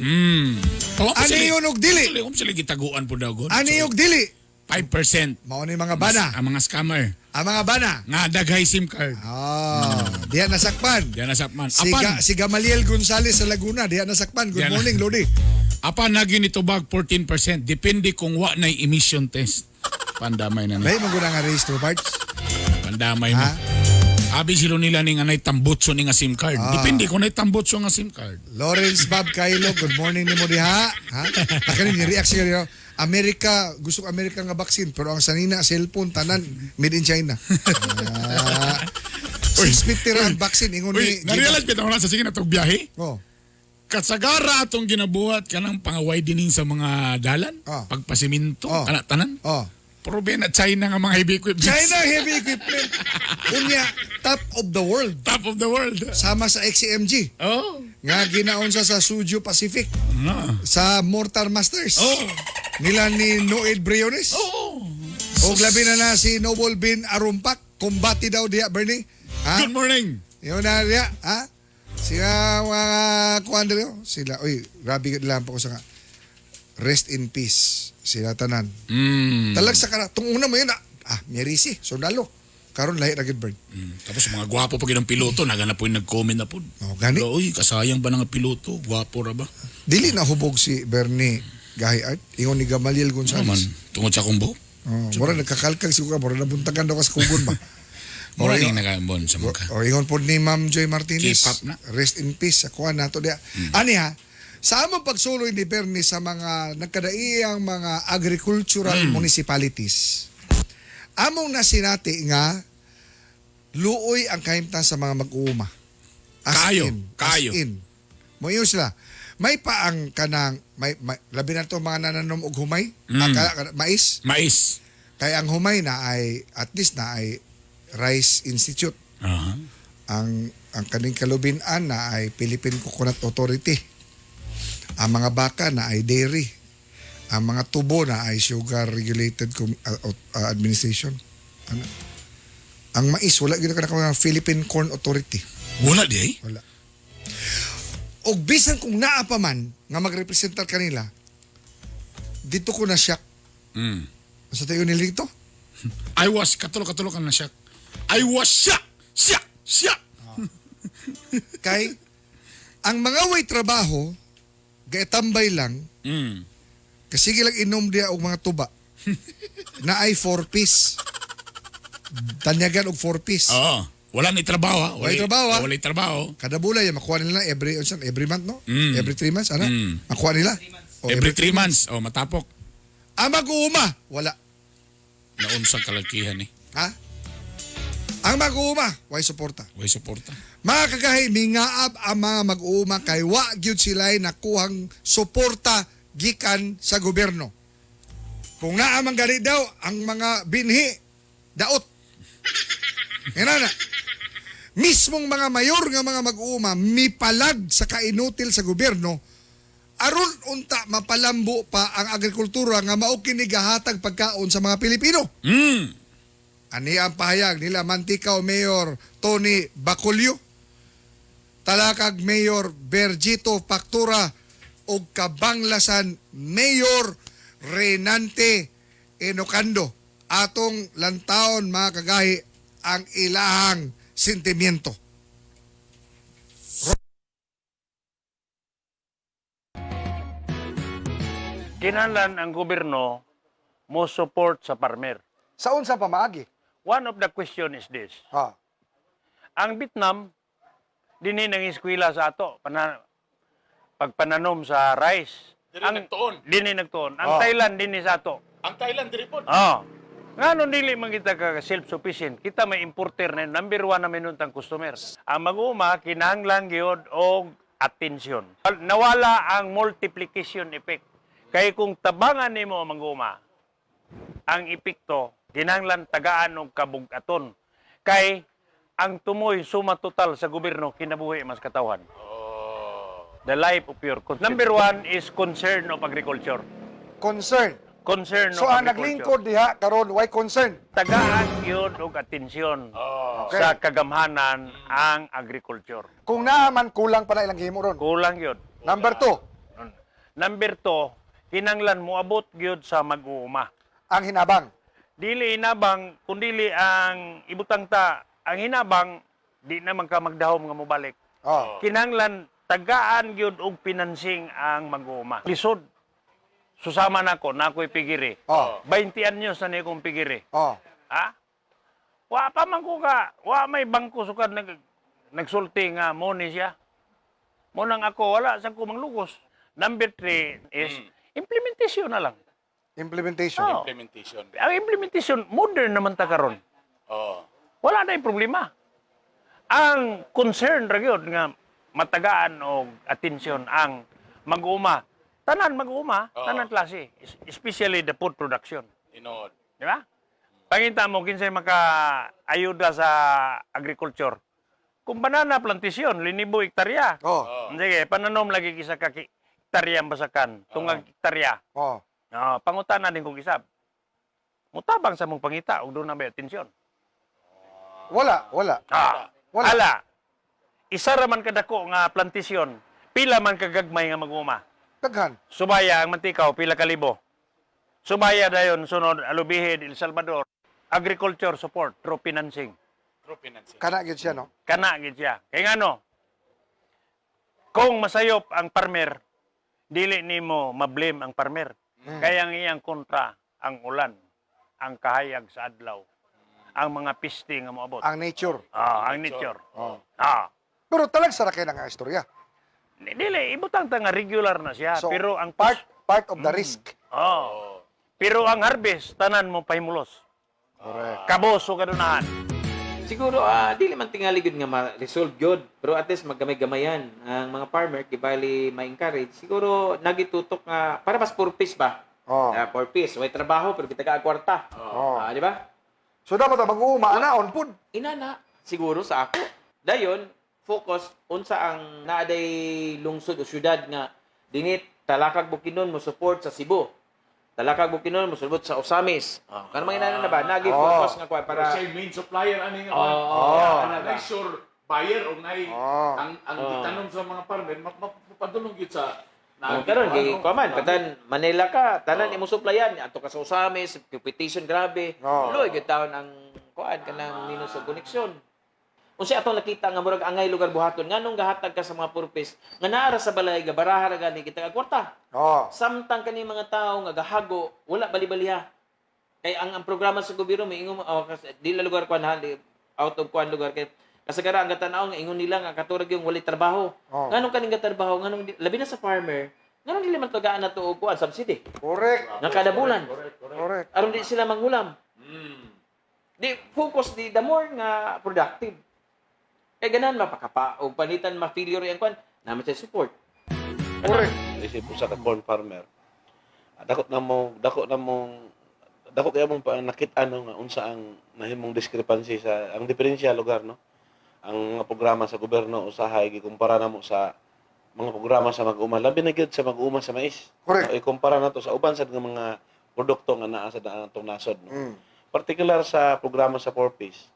Oh, Ani yun og dili? Sila, sila gitaguan po daw. Ani og dili. 5%. Mao ni mga bana. Ang mga scammer. Ang mga bana. Nga daghay SIM card. Ah, diha nasakpan. Diyan nasakpan. Si, Apan, si Gamaliel Gonzales sa Laguna, diha nasakpan. Good Diha na. morning, Lodi. Apan nagi nitubag 14%. Depende kung wa na emission test. Pandamay na na. Lahi man gud nga rehistro parts. Pandamay mo. Ha? Abi sila nila ning anay tambutso ni nga SIM card. Ah. Depende kung nay tambutso nga SIM card. Lawrence Bob Kailo, good morning nimo diha. Ha? Akanin ni react siya diha. Amerika, gusto ko Amerika nga vaccine pero ang sanina cellphone tanan made in China. Ah, 650 ra ang vaccine ingon ni Uy, na-realize bitaw na sa sige na tog biyahe. Oh. Kasagara atong ginabuhat kanang panga-widening sa mga dalan, Ah. pagpasiminto, Ah. kana tanan. Oh. Pero na China nga mga heavy equipment. China heavy equipment. Unya top of the world Top of the world. sama sa XCMG Oh. nga ginaunsa sa Suju Pacific Ah. sa Mortar Masters. Oh. Nila ni Noel Briones. Oh. O labi na na si Noble Bin Arumpak. Kumbati daw diya, Bernie. Ha? Good morning. Yun na diya, ha? Sila mga kuan diri, oh. Sila, uy, grabe lang pa ko sa nga. Rest in peace. Sila tanan. Talag sa kara, tung una mo yun, merisi, sundalo. Karon lahi ra gid, Bern. Tapos mga gwapo pa gyud ang piloto, nagana po yung nag-comment na po. Oh, gani. Uy, kasayang ba ng piloto? Gwapo ra ba? Dili na hubog si Bernie Gahi Art. Ingon ni Gamaliel Ano man, Gonzales. tungod sa akong buhok. Oh, mura nagkakalkag siguro ka, mura nabuntagan daw ka sa kugon ba. Mura Oh, ning nagambon sa mga. O ingon po ni Ma'am Joy Martinez. K-pop na. Rest in peace. Sa kuha nato diya. Ani ha, sa among pagsuloy ni Bernie sa mga nagkadaiyang mga agricultural municipalities, among nasinati nga luoy ang kahimtang sa mga mag-uuma. As Kayo, in, kayo. As in. Moingon sila. May pa ang kanang may labi na to mga nananom og humay, mais. Mais. Kay ang humay na ay at least na ay Rice Institute. Aha. Ang kaning kalubinan na ay Philippine Coconut Authority. Ang mga baka na ay dairy. Ang mga tubo na ay Sugar Regulated Administration. Ano? Ang mais wala gyud ka na Philippine Corn Authority. Wala di ay. Wala. Og bisan kung naa pa man nga magrepresentar kanila, dito ko na siya. Sa tayo nilito? I was katulo-katulo ka na siya. I was siya. Siya. Siya. Kay ang mga way trabaho gaitambay lang kasi lang inom diya og mga tuba na ay 4 piece. Tanyagan og 4 piece. Oo. Wala ni trabaho ha. Walay trabaho, ha? Walay trabaho. Kada bulan ya makuha nila every unsan, every month no? Every 3 months ana. Makuha nila. O, Every 3 months. Oh, matapok. Ang mag-uuma, wala. Naunsang kalakihan eh. Ha? Ang mag-uuma, way suporta. Walay suporta. Mga kagahi, mingaab ang mga mag-uuma kay wa gyud sila'y nakuhang suporta gikan sa gobyerno. Kung naa man gani daw ang mga binhi, daot. Yan na. Mismong mga mayor nga mga mag-uuma mipalag sa kainutil sa gobyerno aron unta mapalambo pa ang agrikultura nga mao kini gahatag pagkaon sa mga Pilipino. Ani ang pahayag nila Manticao Mayor Tony Baculio, Talakag Mayor Bergito Factura ug Kabanglasan Mayor Renante Enocando. Atong lantaon mga kagahi ang ilahang sentimiento. Kinahanglan ang gobyerno mo support sa farmer. Sa unsa pamaagi? One of the question is this. Ha. Ang Vietnam, dinhi nang eskwela sa ato, pagpananom sa rice. Dili nagtuon. Dinhi nagtuon. Ang Oh. Thailand dinhi sa ato. Ang Thailand diri po. Oh. Ngano dili man kita ka self-sufficient, kita may importer na number one na minuntang customer. Ang mag-uma kinahanglan gyud og atensyon. Nawala ang multiplication effect. Kay kung tabangan nimo ang mag-uma, ang epekto kinahanglan tagaan og kabug-aton. Kay ang tumoy suma total sa gobyerno kinabuhi mas katawhan. The life of your country. Number one is concern of agriculture. Concern. Concern So of ang agriculture. naglingkod diha karon why concern? Tagaan yun og atensyon sa kagamhanan ang agriculture. Kung naa man kulang pa na ilang gihimo ron. Kulang yun. Number 2. Number 2, kinanglan moabot gyud sa mag-uuma. Ang hinabang. Dili hinabang kundili ang ibutang ta ang hinabang di naman ka magdahom nga mobalik. Oh. Kinahanglan tagaan gyud og financing ang mag-uuma. Lisod. Susama nako, nako'y pigiri. Oh. 20 anyos na ni akong pigiri. Oh. Ha? Wa pa man ko ka, wa may bangko sukad nagsulti nga mo ni siya. Mo nang ako wala sa ko manglugos. Number 3 is implementation na lang. Implementation. Oo. Implementation. Ang implementation modern naman ta karon. Oo. Wala na yung problema. Ang concern ra gyud nga matagaan og atensyon ang mag-uuma. Tanan mag-uuma, Oo. tanan klase, especially the food production. Tinuod. Di ba? Pangita mo kinsay maka-ayuda sa agriculture. Kung banana plantation, linibo hektarya. Oh. Sige, pananom lagi kisa ka hektarya ang basakan, tungag hektarya. Oh. Ah, pangutana din kong isab. Mutabang sa mong pangita ug doon na may atensyon. Wala, wala. Ah, Wala. Ala. Isa ra man kadako nga plantasyon, pila man kagagmay nga mag-uma. Daghan. Subaya ang mantikaw, pila kalibo. Subaya dayon sunod Alubihid, El Salvador. Agriculture support through financing. Through financing. Kana gyud siya, no? Kana gid siya. Kay ngano? Kung masayop ang farmer, dili nimo mablame ang farmer. Kaya ang iyang kontra ang ulan, ang kahayag sa adlaw, ang mga piste nga moabot. Ang nature. Ah, ang nature. Oh. Ah. Pero talagsa ra kay nga istorya. Dili ibutang ta nga regular na siya, So, pero ang part part of the risk. Oh. Pero ang harvest tanan mo pahimulos. Correct. Kabos o kadunahan. Siguro dili man tingali gyud nga ma-resolve gyud, pero at least maggamay-gamayan ang mga farmer kibali ma-encourage. Siguro nagitutok nga para mas purpose ba? Oh. Ah, purpose, way trabaho pero kita ka kwarta. Oh. Ah, di ba? So dapat ang mag-uuma anaon pud. Inana siguro sa ako. Dayon focus unsa ang naaday lungsod o syudad nga dinit Talakag Bukidnon mo support sa Cebu. Talakag Bukidnon mo support sa Osamis. Oh, kanang mga inana na ba? Nagi focus nga kwa Para para siya main supplier ani nga. Oo. Ana na sure buyer og nay ang gitanom sa mga farmer mapadulong gyud sa Oh, karon kay kuan man, katan Manila ka, tanan imong supplyan, ato ka sa Osamis, competition grabe. Oo. Luoy gyud taon ang kuan kanang minus og koneksyon. Unsa atong nakita nga murag angay lugar buhaton nganong gahatag ka sa mga purpose nga naara sa balay gabaraha ra gani kita ka kwarta. Oh. Samtang kani mga tawo nga gahago wala balibaliha. Kay ang programa sa gobyerno may ingon oh, kasi, di la lugar kuan ha, di, out of kuan lugar kay kasagara ang gatanaw nga ingon nila nga katurag yung walay trabaho. Oh. Nganong kaning gatrabaho nganong labi na sa farmer nganong dili man tagaan na og kuan subsidy Correct. nga kada bulan Correct. aron di sila mangulam. Di focus di the more nga productive. Kay ganan mapakapa og panitan ma-failure ang kuan naman sa support. Correct. Isip usa ka corn farmer. Dako na mo dako kaya mong nakit-an no, nga unsa ang nahimong discrepancy sa ang diferensya lugar, no, ang mga programa sa gobyerno usahay gikumpara namo sa mga programa sa mag-uma, labi na gyud sa mag-uma sa mais. Correct. No, ikumpara nato sa uban sad nga mga produkto nga naa sa atong nasod, no. Partikular sa programa sa 4Ps,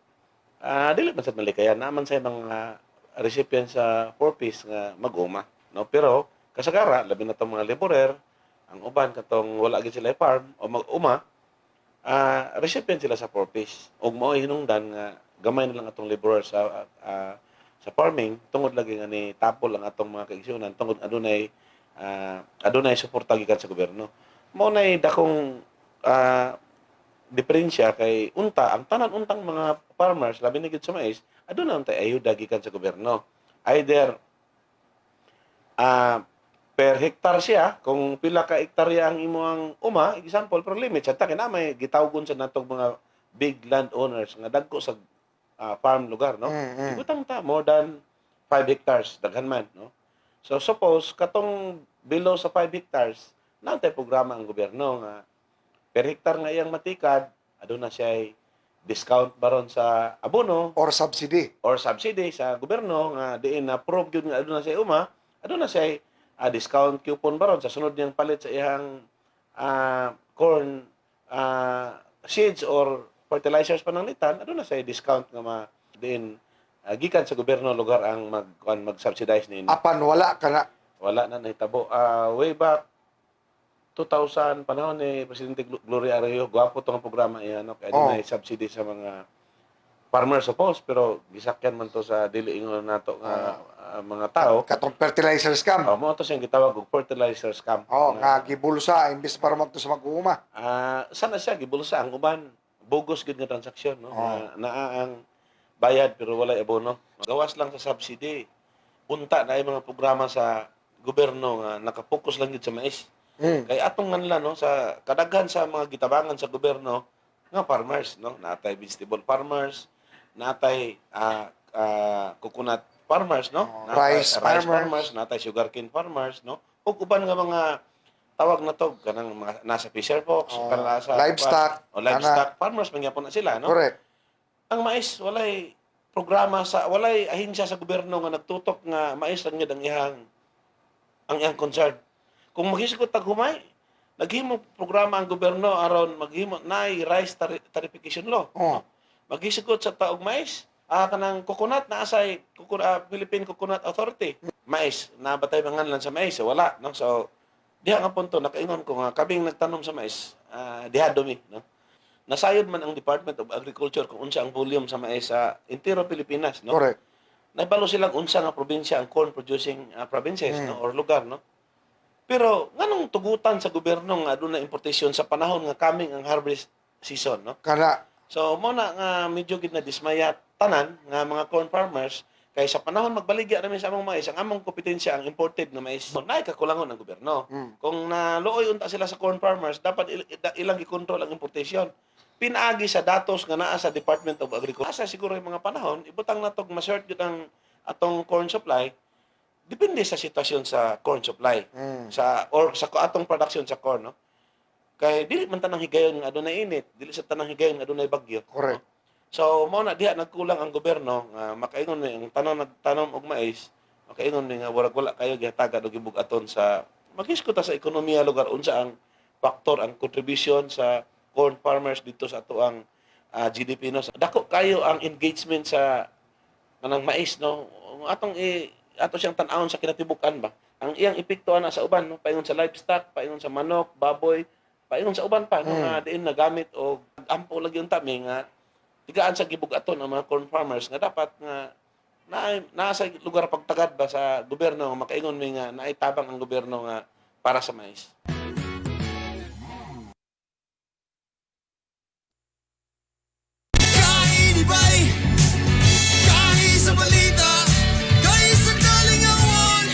dili man sad malikayan naman sa mga recipient sa 4Ps nga mag-uma, no, pero kasagara labi na tong mga laborer, ang uban katong wala gid sila farm o mag-uma, recipient sila sa 4Ps ug mao hinungdan nga gamay na lang atong laborer sa farming tungod lagi nga ni tapol ang atong mga kaigsuonan tungod adunay suporta gikan sa gobyerno. Mao nay dakong diferensya kay unta ang tanan untang mga farmers, labi na gyud sa mais, aduna untay ayuda gikan sa gobyerno, either per hektar siya kung pila ka hektarya ang imong uma, example, pero limit sa ta kay na may gitawgon sa natong mga big landowners nga dagko sa farm lugar, no. Ibutang ta more than 5 hectares, daghan man, no. So suppose katong below sa 5 hectares, naa tay programa ang gobyerno nga per hektar nga iyang matikad aduna siya discount baron sa abono or subsidy or subsidy sa gobyerno nga diin na approve gyud nga aduna siya uma, aduna siya discount coupon baron sa sunod niyang palit sa iyang corn seeds or fertilizers pananglitan, aduna siya discount nga ma diin gikan sa gobyerno lugar ang mag kuan, mag-subsidize niini. Apan wala ka na. Wala na nahitabo. Way back 2000 panahon ni Presidente Gloria Arroyo, gwapo tong programa iya, no, kay adunay subsidy sa mga farmers suppose, pero gisakyan man to sa dili ingon nato nga mga tao. Katong fertilizer scam. Oh, mao to siyang gitawag og fertilizer scam. Oh, nga gibulsa imbis para magto sa mag-uuma. Sana siya gibulsa ang uban, bogos gid nga transaksyon, no? Oh. Nga naa ang bayad pero walay abono. Gawas lang sa subsidy. Unta na ay mga programa sa gobyerno nga nakapokus lang gid sa mais. Kay atong nganla, no, sa kadaghan sa mga gitabangan sa gobyerno nga farmers, no, natay vegetable farmers, natay coconut farmers, no, natay rice rice farmers. Farmers, natay sugarcane farmers, no, ug uban nga mga tawag na to kanang mga nasa fisher folks, Oh, kanang nasa livestock, o livestock farmers man gyapon na sila, no. Correct. Ang mais walay programa sa walay ahensya sa gobyerno nga nagtutok nga mais lang gyud ang iyang concern. Kung maghisgot tag humay, naghimo programa ang gobyerno aron maghimo naay rice tarification law. Oh. Maghisgot sa taog mais, kanang coconut naa say Philippine Coconut Authority. Mais, naa ba tay manganlan sa mais? Wala, no? So diha nga punto nakaingon ko nga kaming nagtanom sa mais, dihado mi, no? Nasayod man ang Department of Agriculture kung unsa ang volume sa mais sa entero Pilipinas, no? Correct. Naibalo silang unsa nga probinsya ang corn producing provinces, no, or lugar, no? Pero nganong tugutan sa gobyerno nga aduna importation sa panahon nga coming ang harvest season, no? Kana. So mo na nga medyo gid na dismaya tanan nga mga corn farmers kay sa panahon magbaligya namin sa among mais, ang among kompetensya ang imported na mais. Naay kakulangon ang gobyerno. Kung naluoy unta sila sa corn farmers, dapat ilang gikontrol ang importation. Pinaagi sa datos nga naa sa Department of Agriculture. Asa siguro yung mga panahon, ibutang natog ma-short gyud ang atong corn supply. Depende sa sitwasyon sa corn supply sa or sa atong production sa corn, no? Kay dili man tanang higayon nga adunay init, dili sa tanang higayon nga adunay bagyo. Correct. No? So mao na diha nagkulang ang gobyerno nga makaingon mi ang tanan nagtanom og mais, makaingon mi nga murag wala kayo gihatagan og gibug-aton sa maghisgot ta sa ekonomiya lugar unsa ang factor ang contribution sa corn farmers dito sa atoang GDP, no. Dako kayo ang engagement sa kanang mais, no. Ang atong ato siyang tan-awon sa kinatibuk-an ba. Ang iyang epekto ana sa uban, no, paingon sa livestock, paingon sa manok, baboy, paingon sa uban pa, no, nga diin nagamit og ampo lagi unta mi nga tigaan sa gibug-aton ang mga corn farmers nga dapat nga na naa sa lugar pagtagad ba sa gobyerno nga makaingon mi nga naay tabang ang gobyerno nga para sa mais. Kainibay, kahi sa balita, kahi sa kalingawan.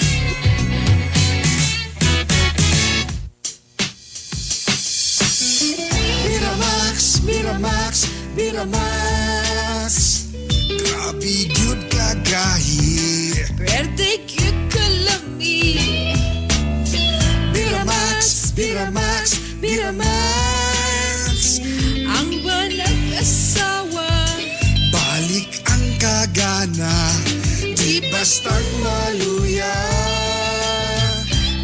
Miramax, Miramax, Miramax. Grabe gyud kagahi. Pwerte gyud kalami. Miramax, Miramax, Miramax. Ang walang asawa. Balik ang kagana, di bastang maluya.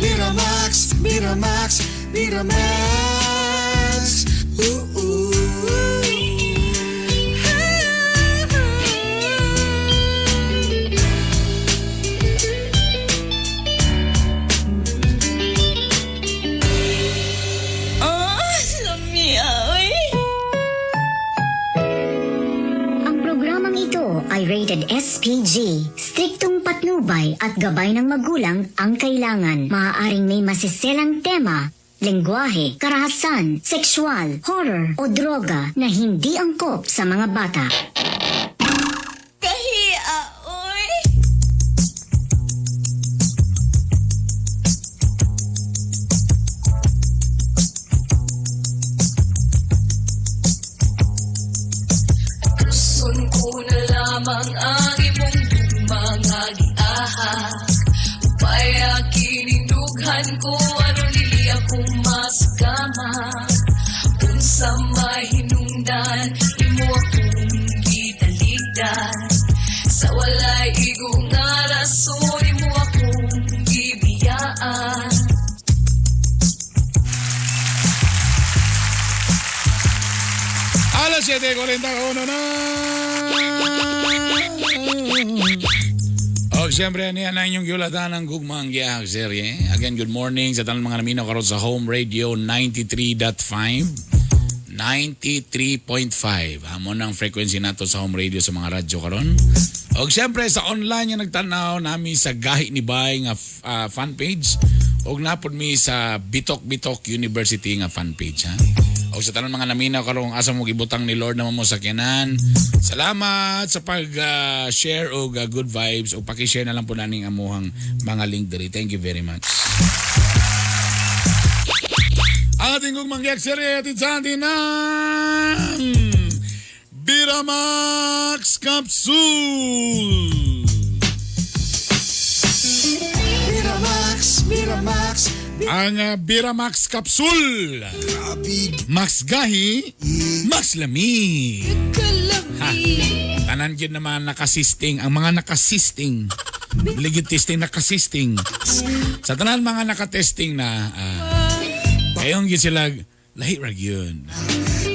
Miramax, Miramax, Miramax. Ooh, ooh. Oh, lami oy. Ang programang ito ay rated SPG. Striktong patnubay at gabay ng magulang ang kailangan. Maaaring may masiselang tema, lengguwahe, karahasan, sexual, horror o droga na hindi angkop sa mga bata. Kahia, oy. Tuson ko na lamang ang imong mga giahak. Upaya kining dughan ko aron dili ako masugama. Unsa may hinungdan imo akong gitaligdan. Sa walay igo nga rason imo akong gibiyaan. Alas 7:41 na. Og siyempre, ano yan ang inyong giulatan ng Gugmang Giyahag serye. Again, good morning sa tanan mga naminaw karon sa Home Radio 93.5. 93.5. Amo ng frequency nato sa home radio sa mga radyo karon. Og siyempre sa online nga nagtanaw nami sa Gahi ni Bay nga fan page og napod mi sa Bitok Bitok University nga fan page, ha. Og sa tanan mga naminaw karon, asa mo gibutang ni Lord naman mo sakyanan. Salamat sa pag share og good vibes og paki-share na lang po naning amuhang mga link diri. Thank you very much. Ang ating gugmang serye atid sa atin ng Biramax Capsule. Miramax, Miramax. Ang Biramax Capsule. Max gahi, max lami. Ha. Tanan gyud naman nakasisting, ang mga nakasisting. Ligid testing nakasisting. Sa tanan mga nakatesting na kayong gyud sila lahi ra gyud.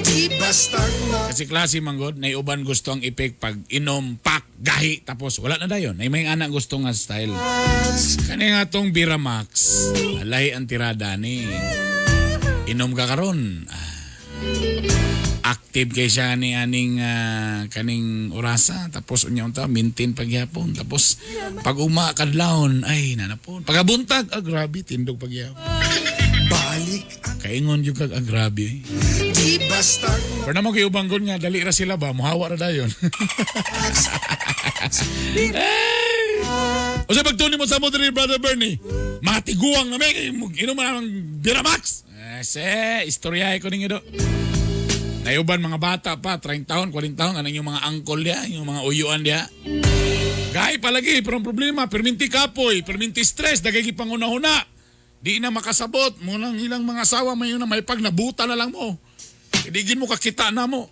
Di basta Kasi klase manggod, naiuban gusto ang epek pag inom, pak, gahi, tapos wala na dayon. Nay may anak gusto nga style. Kani nga tong Biramax, lahi ang tirada ni. Inom ka karon. Active kay siya ni aning kaning orasa, tapos unya unta maintain pagyapon, tapos pag uma kadlawon ay nanapon. Pagabuntag, grabe tindog pagyapon. Balik Kaingon gyud kag grabe. Di basta Pero naman kayo ubanggon nga, dali ra sila ba? Muhawa ra dayon. O sa pagtuni mo sa mo diri, Brother Bernie, matiguang na may, inom na ng Biramax. Eh, se, istorya ko ninyo do. Nayuban mga bata pa, 30 taon, 40 taon, anong yung mga angkol diya, yung mga uyuan diya. Gay palagi, pero ang problema, perminti kapoy, perminti stress, dagay pangunahuna. Di na makasabot, munang ilang mga asawa may na may pag nabuta na lang mo. Kidigin mo kakita na mo.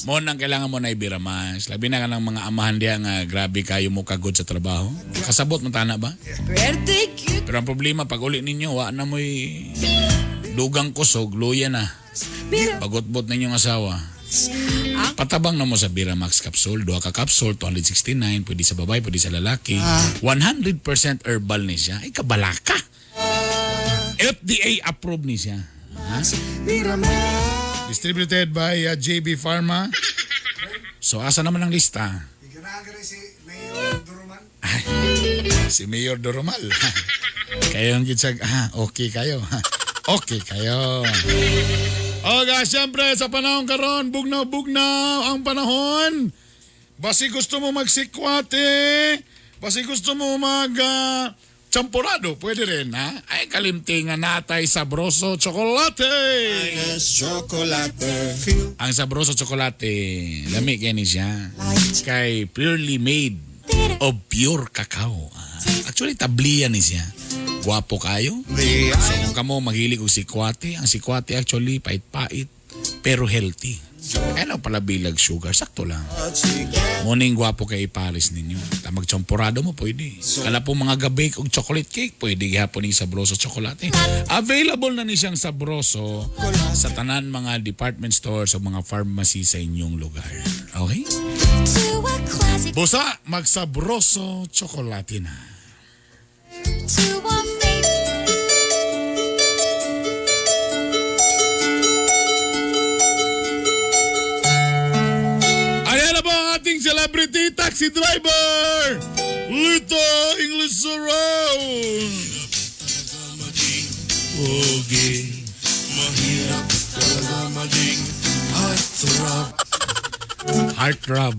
Mo nang kailangan mo na ibiramas. Labi na ka ng mga amahan diya nga grabe kayo mo kagod sa trabaho. Kasabot mo tana ba? Pero ang problema pag uli ninyo, wa na mo'y dugang kusog, luya na. Pagotbot ninyong asawa. Patabang na mo sa Biramax capsule. Duha ka capsule, 269. Pwede sa babae, pwede sa lalaki. 100% herbal ni siya. Ay, kabalaka. FDA approved ni siya. Ha? Distributed by JB Pharma. So, asa naman ang lista? Si Mayor Durumal. Si Mayor Doromal. Kayo ang gitsag, okay kayo. Okay kayo. O guys, siyempre sa panahon karon, bugnaw-bugnaw ang panahon. Basi gusto mo magsikwate, basi gusto mo mag champurado, pwede rin, ha? Ay, kalimtingan natay Sabroso Chocolate. Chocolate. Ang Sabroso Chocolate, lami kaya ni siya. Kay purely made of pure cacao. Actually, tabliya ni siya. Gwapo kayo. So kung kamo maghilig og sikwate, ang sikwate actually pait-pait pero healthy. Kaya na pala bilag sugar, sakto lang. Morning gwapo kay Paris ninyo. Tamag champurado mo pwede. Kala po mga gabake og chocolate cake, pwede gihapon ning Sabroso Chocolate. Available na ni siyang Sabroso sa tanan mga department stores o mga pharmacy sa inyong lugar. Okay? Busa, magsabroso chocolate na. To a faith. Ayan na po ang ating celebrity taxi driver, Lito English Around. Pogi, mahirap talaga maging heartthrob. Heartthrob.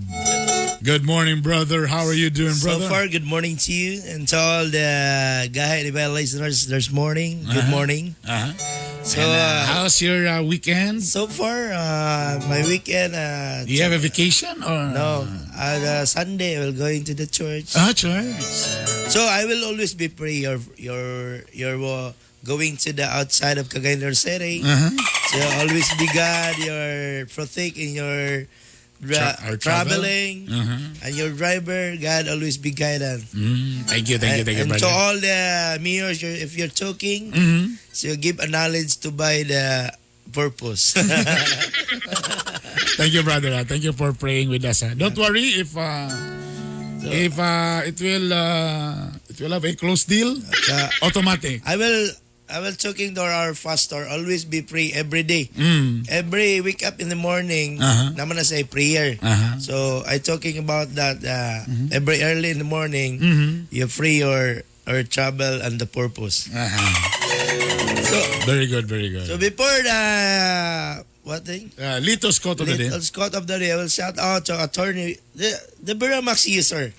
Good morning, brother. How are you doing, brother? So far, good morning to you and to all the Gahi ni Bay listeners this morning. Good morning. So, and, how's your weekend? So far, my weekend. Do you have a vacation or no? Sunday, I will go into the church. Ah, church. So I will always be pray your going to the outside of Cagayan de Oro City. So always be God, your protect in your traveling and your driver. God always be guidance. Thank you, thank you, thank you, And brother. to all the mayors, if you're talking, so give a knowledge to buy the purpose. Thank you, brother. Thank you for praying with us. Don't worry if If it will have a close deal, automatic. I will talking to our pastor, always be pray every day. Every wake up in the morning, naman na say prayer. So I talking about that every early in the morning, you pray your or travel and the purpose. So Very good, very good. So before the what thing? Lito's quote of the day. Lito's quote of the day, I will shout out to attorney the Beramax user.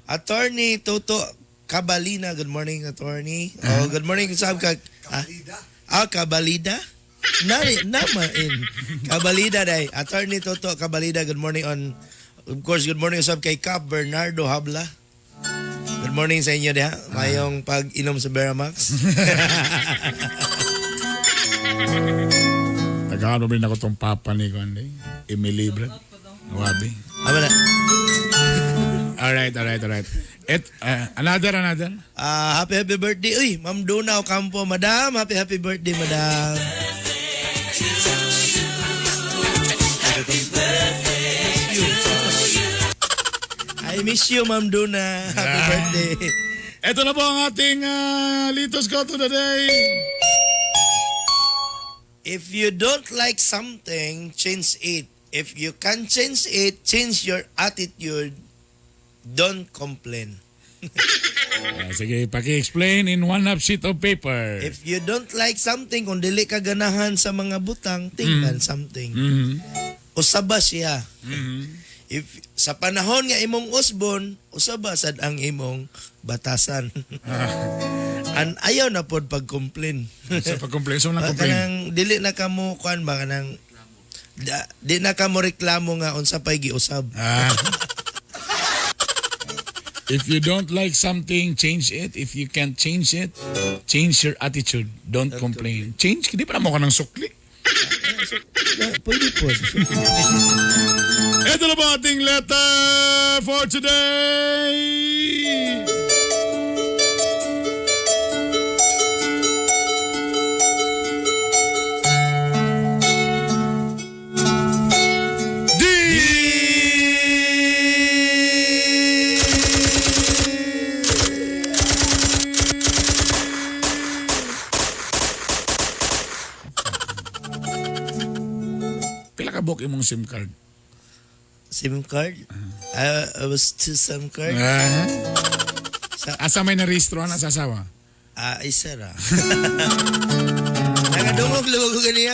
Attorney Toto Cabalina. Good morning, attorney. Oh, good morning, sab ka. Cabalida? Na nama in. Cabalida day. Attorney Toto Cabalida, good morning on, of course, good morning sab kay Cap Bernardo Habla. Good morning sa inyo diha. Mayong pag-inom sa Beramax. Tagaan rin ako tong papa ni Kuan, Emily Brad. Wabi. Aba na. Alright. Another, another. Ah, happy happy birthday. Uy, Ma'am Duna Ocampo, madam. Happy happy birthday, madam. Happy birthday. I miss you, Ma'am Duna. Happy birthday. Ito na po ang ating Lito's Quote of the Day. If you don't like something, change it. If you can't change it, change your attitude. Don't complain. Sige, paki-explain in one half sheet of paper. If you don't like something, kung dili ka ganahan sa mga butang, tingnan something. Usaba siya. If sa panahon nga imong usbon, usaba sad ang imong batasan. An ayaw na pod pag-complain. Sa pag-complain, so walang complain. Kanang dili na kamo kuan ba kanang di na kamo reklamo nga unsa pay giusab. Ah. If you don't like something, change it. If you can't change it, change your attitude. Don't complain. Change, di pa naman ka ng sukli. Pwede po. Ito na po ating letter for today. D! Pila ka buok imong SIM card? SIM card? I was two SIM card. Ah. Asa may narehistro ana sa asawa? Ah, isa ra. Nakadungog lubog ko ganiya.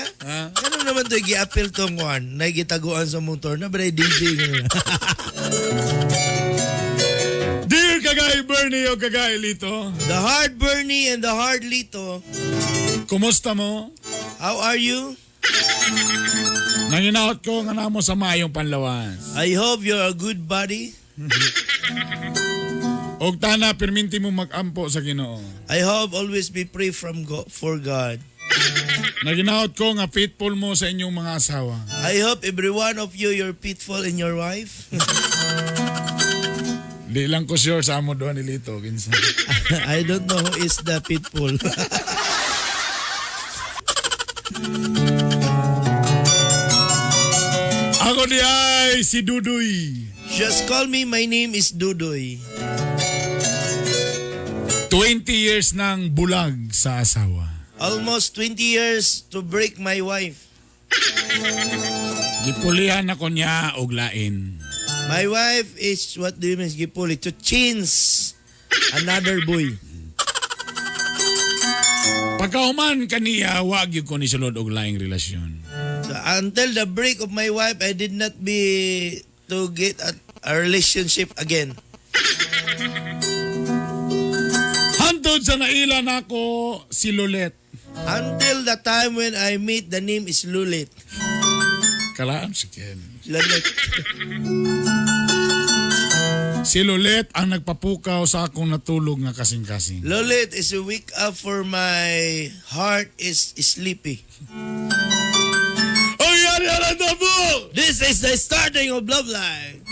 Ano naman to gi-appeal tong one, nagitaguan sa motor na ba DJ ganun. Dear Kagahi Bernie o Kagahi Lito. The hard Bernie and the hard Lito. Kumusta mo? How are you? Nanginaot ko nga namo sa mayong panlawas. I hope you're a good body. Og tana perminti mo mag-ampo sa Ginoo. I hope always be pray from for God. Naginaot ko nga faithful mo sa inyong mga asawa. I hope every one of you you're faithful in your wife. Di lang ko sure sa amo doon ni Lito kinsa. I don't know who is the faithful. Ako di ay si Dudoy. Just call me, my name is Dudoy. 20 years nang bulag sa asawa. Almost 20 years to break my wife. Gipulihan ako niya og lain. My wife is, what do you mean, gipuli? To change another boy. Pagkahuman kaniya, wag gyud ko ni sulod og laing relasyon. So, until the break of my wife, I did not be to get a relationship again. Hantod sa naila nako si Lulet. Until the time when I meet, the name is Lulit. Kalaan si Ken. Lulit. Si Lulet ang nagpapukaw sa akong natulog nga kasing-kasing. Lulit is a wake up for my heart is sleepy. Oh, yari na po! This is the starting of Love Life.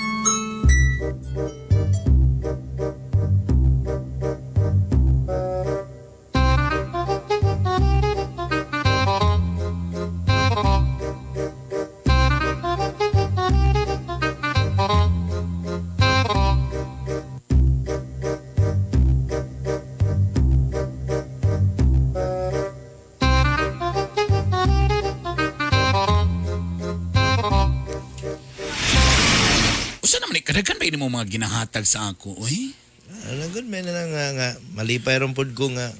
Kadaghan ba ini mo mga ginahatag sa ako, oy? Ano good may na lang nga malipay ron pod ko nga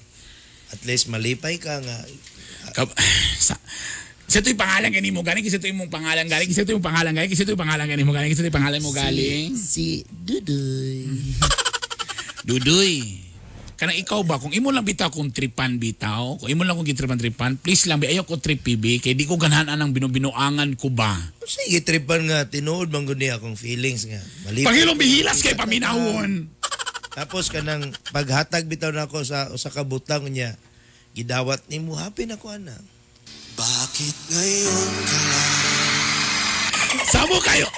at least malipay ka nga. Sa ito'y pangalan gani mo galing, kasi ito'y mong pangalan galing, kasi ito'y pangalan galing, kasi ito'y pangalan gani mo galing, kasi ito'y pangalan mo galing. Si Dudoy. Dudoy. Kanang ikaw ba, kung imo lang bitaw kung tripan bitaw, kung imo lang kung gitripan-tripan, please lang, bi ayaw ko trip PB, kay di ko ganahan anang binubinuangan ko ba. Sige, tripan nga, tinuod man gud niya akong feelings nga. Malipay. Pagilong bihilas kay paminawon. Tapos kanang paghatag bitaw nako sa usa ka butang niya, gidawat nimo happy na ko ana. Bakit ngayon ka lang? Samo kayo.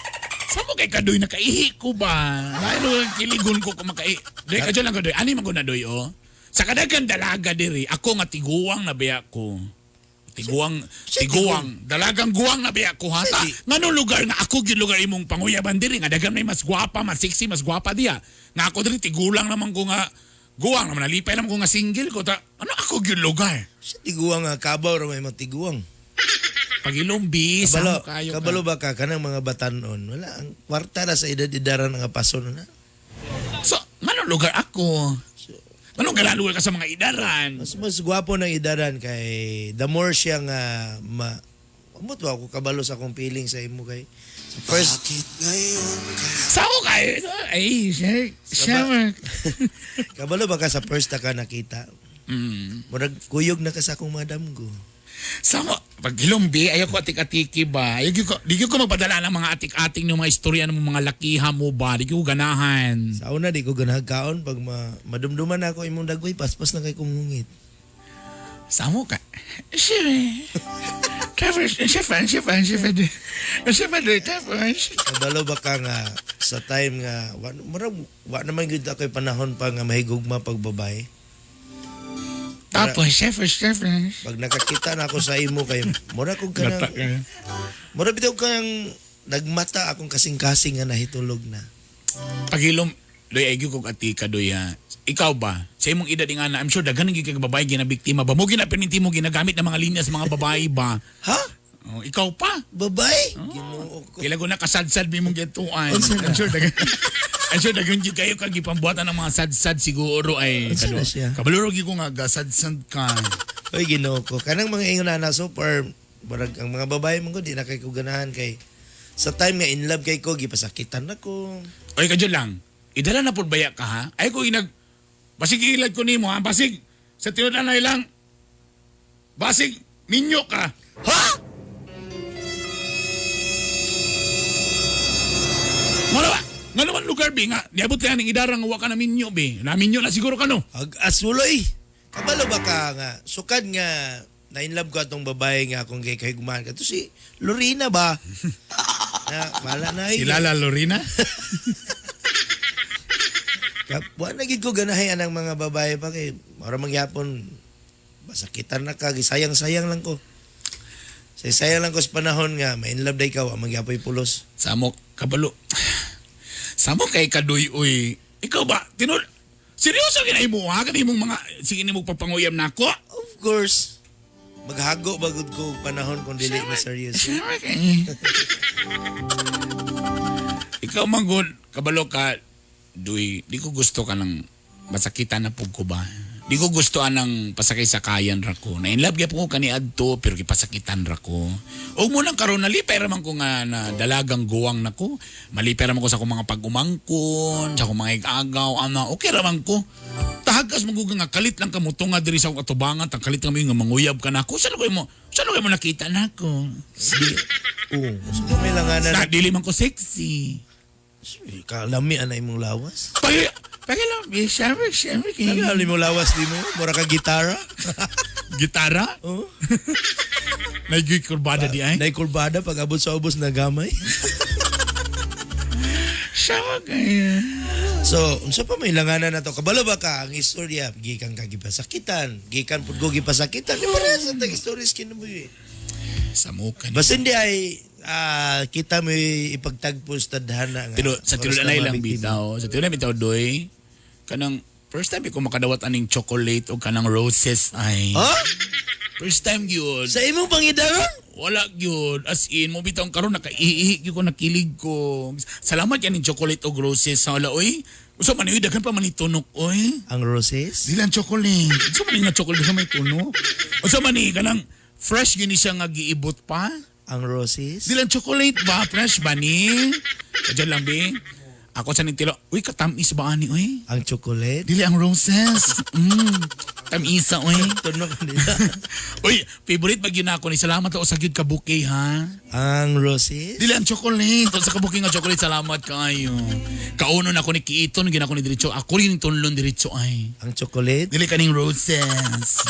Samo kay kadoy nakaihi ko ba? Lalo ang kiligon ko kung makaihi. Doy ka lang kadoy. Ani man ko na doy oh. Sa kadagan dalaga diri, ako nga tiguang na biya ko. Tiguang, tiguang, dalagang guwang na biya ko ha. Ngano lugar nga ako gyud lugar imong panguyaban diri nga dagan may mas gwapa, mas sexy, mas gwapa diya. Nga ako diri tigulang naman ko nga guwang naman nalipay naman ko nga single ko ta. Ano ako gyud lugar? Sa tiguang nga kabaw ra may matiguang. Pagilumbi, Kabalo, samo kayo ka. kabalo ba ka kanang mga batanon? Wala ang kwarta na sa edad-edaran nga paso na. So, ngano lugar ako? Anong galalugar ka sa mga idaran? Mas gwapo ng idaran kay the more siya nga ma Amot ba ako kabalo sa akong feeling sa imo kay sa first. Bakit ngayon ka Sa ako kay ay siya kabalo ba ka sa first ta ka nakita? Murag kuyog na ka sa akong madam ko. Samo pag hilumbi ayaw ko atik-atiki ba. Ayaw ko di ko magpadala ng mga atik-atik ng mga istorya ng mga lakiha mo ba. Di ko ganahan. Sa una di ko ganahag kaon pag madumduman na ako imong dagway paspas na kay kong hungit. Samo ka. Siya. Trevor, siya fan, siya fan, siya fan. Siya fan, Trevor. Kabalo ba ka nga sa time nga wa, murag wa naman gyud ako'y panahon pa nga mahigugma pag babae. Tapos, chef, chef. Pag nakakita na ako sa imo kay mura kog kanang mura bitaw kang nagmata akong kasing-kasing nga nahitulog na. Pagilom, doy ay kog atika doy ha. Ikaw ba? Sa imong edad nga na, I'm sure daghan gyud kag babae ginabiktima ba? Mo ginaperminti mo ginagamit ng mga linya sa mga babae ba? Ha? Oh, ikaw pa? Babae? Oh. Ginoo ko. Kailan ko nakasadsad mi mong gituan. I'm sure daghan. I'm sure daghan gyud kayo kag gipambuhatan ng mga sadsad siguro ay. Unsa na siya? Kabalo gyud ko nga gasadsad ka. Oy, Ginoo ko. Kanang mga ingon na so far murag ang mga babae man ko di na kay ko ganahan kay sa time nga in love kay ko gipasakitan ako. Oy kadyo lang. Idala na pud baya ka ha. Ay ko inag basig ilad ko nimo ha. Basig sa tinud na lang. Basig minyo ka. Ha? Wala ba? Nga naman lugar bi nga niabot kaya ning idara nga wa ka na minyo bi. Na minyo na siguro ka no. Ag asuloy. Kabalo ba ka nga sukad nga na in love ko atong babae nga akong kay kahigumaan ka to si Lorena ba? Na wala na Si Lala Lorena? Wa na gid ko ganahay anang mga babae pa kay mura magyapon masakitan na ka gisayang-sayang lang ko. Sayang lang ko sa panahon nga ma in love day ka wa magyapoy pulos. Samo kabalo. Samo kay kaduy uy. Ikaw ba tinud seryoso ginay mo ha kani imong mga sige nimo pagpanguyam nako? Of course. Maghago bagod ko og panahon kung dili na seryoso. Ikaw man gud kabalo ka duy di ko gusto ka ng masakitan na pug ko ba. Di ko gusto anang pasakay-sakayan ra ko. Na in love gyapon ko kaniadto pero gipasakitan ra ko. Og mo nang karon nalipay ra man ko nga na dalagang guwang nako. Malipay ra man ko sa akong mga pag-umangkon, sa akong mga igagaw, ana okay ra man ko. Tahagas man ko nga kalit lang kamo tunga diri sa akong atubangan, tang kalit kami nga manguyab ka nako. Saan ko mo? Saan ko mo nakita nako? Oo, so may langanan. Sa dili man ko sexy. Kalami ana imong lawas. Pagilom, syempre, syempre. Kalami imong lawas di mo. Mura ka gitara. Gitara? Oo. Nay kurbada di ay. Nay kurbada pag abot sa ubos na gamay. Siya kaya. So, unsa pa may langanan na to? Kabalo ba ka ang istorya? Gikan ka gipasakitan, gikan pud ko gipasakitan. Di parehas sa tag stories kinabuhi. Samukan. Basin di ay kita mo ipagtagpo sa tadhana nga. Pero sa Oras tinuod na na lang mabiktima. bitaw. Sa tinuod bitaw doy. Kanang first time ko makadawat aning chocolate o kanang roses ay. Ha? First time gyud. Sa imong pangidaron? Wala gyud. As in, mo bitaw karon nakaiihi gyud ko nakilig ko. Salamat yan ning chocolate og roses sa wala oy. Usa man oy daghan pa man ni tunok oy. Ang roses? Dili ang chocolate. Unsa man ni nga chocolate sa may tunok? Unsa man ni kanang fresh gyud ni siya nga giibot pa? Ang roses? Dili ang chocolate ba? Fresh ba ni? Diyan lang bi. Ako sa nintilo. Uy, katamis ba ani oy? Ang chocolate? Dili ang roses. Tamisa oy. Tunok nila. Uy, favorite ba gyud nako ni salamat ako sa gyud ka bouquet ha. Ang roses? Dili ang chocolate. Sa ka bouquet nga chocolate salamat kaayo. Kaunon ako ni Kiiton gyud ako ni diretso. Ako rin tunlon diretso ay. Ang chocolate? Dili kaning roses.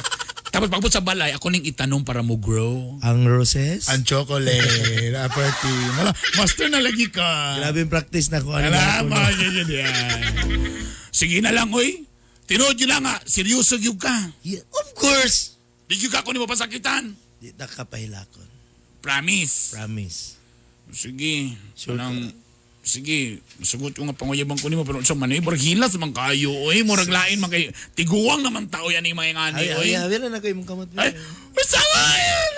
Tapos pagbot sa balay, ako ning itanom para mo grow. Ang roses? Ang chocolate. Aperti. Wala, master na lagi ka. Grabe yung practice na ko. Ano Salamat. Yan, yan, yan. Sige na lang, oy. Tinuod yun lang, ha. Seryoso yun ka. Yeah, of course. Di yun ka ako ni mapasakitan. Di ta ka pahilakon. Promise. Promise. Sige. Sure Anang, sige, sugot ko nga panguyabang ko nimo pero unsa man eh, murag hilas man kayo oy, murag lain man kayo. Tiguang naman tao yan yung mga ngani Ay, oy. ay, ay, na ko imong kamot. Ay, sama yan.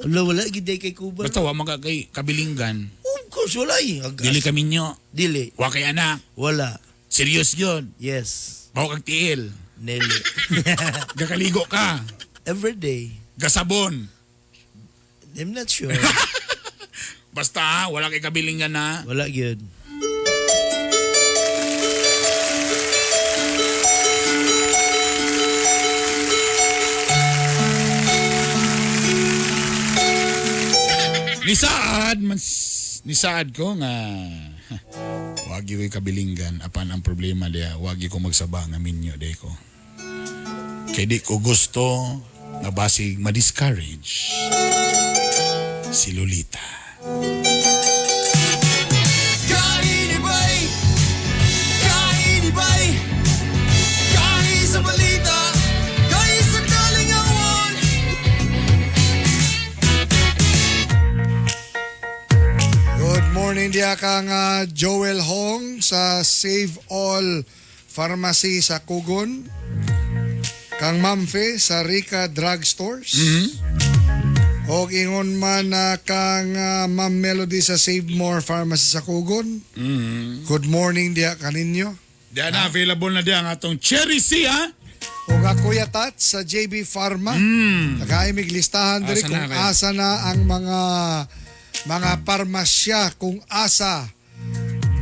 Wala, wala, gid kay Kuba. Basta wa man ka kay kabilinggan. Of course, wala eh. Dili kami nyo. Dili. Wa kay anak. Wala. Serious yun. Yes. Bawa kang tiil. Nili. Gakaligo ka. Every day. Gasabon. I'm not sure. Basta ha, wala kay kabilingan na. Wala gyud. Nisaad, man, nisaad ko nga wag ko'y kabilinggan apan ang problema diya, wag ko magsaba nga minyo di ko. Kay di ko gusto nga basig ma-discourage si Lolita. Kainibay, kainibay, kahi sa balita, kahi sa kalingawan. Good morning diya kang Joel Hong sa Save All Pharmacy sa Kugon. Kang Ma'am Fe sa Rica Drug Stores. Og ingon man na kang Ma'am Melody sa Save More Pharmacy sa Kugon. Good morning diya kaninyo. Diya na, available na diya ang atong Cherry C, ha? Og ako Kuya Tat sa JB Pharma. Nagaimig listahan diri Asa kung na kayo? asa na ang mga parmasya kung asa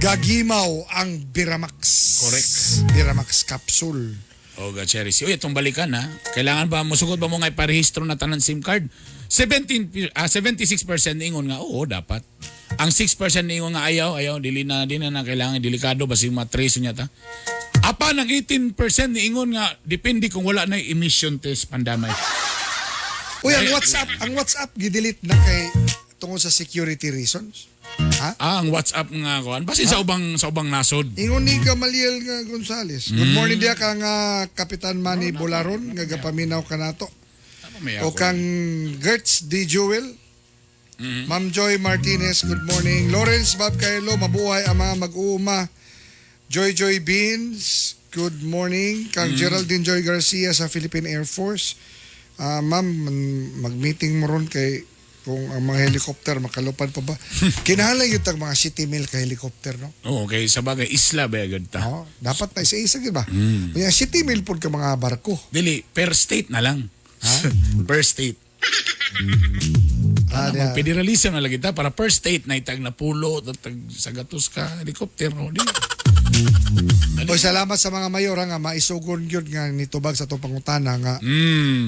gagimaw ang Biramax. Correct. Biramax capsule. O ga Cherry C. Uy, itong balikan ha. Kailangan ba, musugot ba mo nga iparehistro na tanan SIM card? 76% ningon nga, oo, dapat. Ang 6% ningon nga, ayaw, ayaw, dili na, di na, na kailangan, delikado, basi matrace niya ta. Apan ang 18% niingon nga, depende kung wala na emission test pandamay. Uy, ang WhatsApp gidelete na kay tungod sa security reasons. Ha? Ah, ang WhatsApp nga kuan. Basi sa ubang nasod. Ingon ni Gamaliel nga Gonzales. Good morning diya kang Kapitan Manny Bolaron nga gapaminaw kanato. May O ako. kang Gertz D. Jewel. Ma'am Joy Martinez, good morning. Lawrence Bob Caelo, mabuhay ang mga mag-uuma. Joy Joy Beans, good morning. Kang Geraldine Joy Garcia sa Philippine Air Force. Ma'am, mag-meeting mo ron kay kung ang mga helicopter makalupad pa ba. Kinahanglan yun tag mga city mail ka helicopter, no? Oo, okay. Sa bagay, isla ba agad ta? Oo, dapat na isa-isa, di ba? Kaya city mail po ka mga barko. Dili, per state na lang. Per state. Ah, Mag federalism na lagi ta para per state na itag na pulo, tag sa gatos ka helicopter no di. Oy, salamat sa mga mayor ha, nga maisugon gyud nga nitubag sa atong pangutana nga.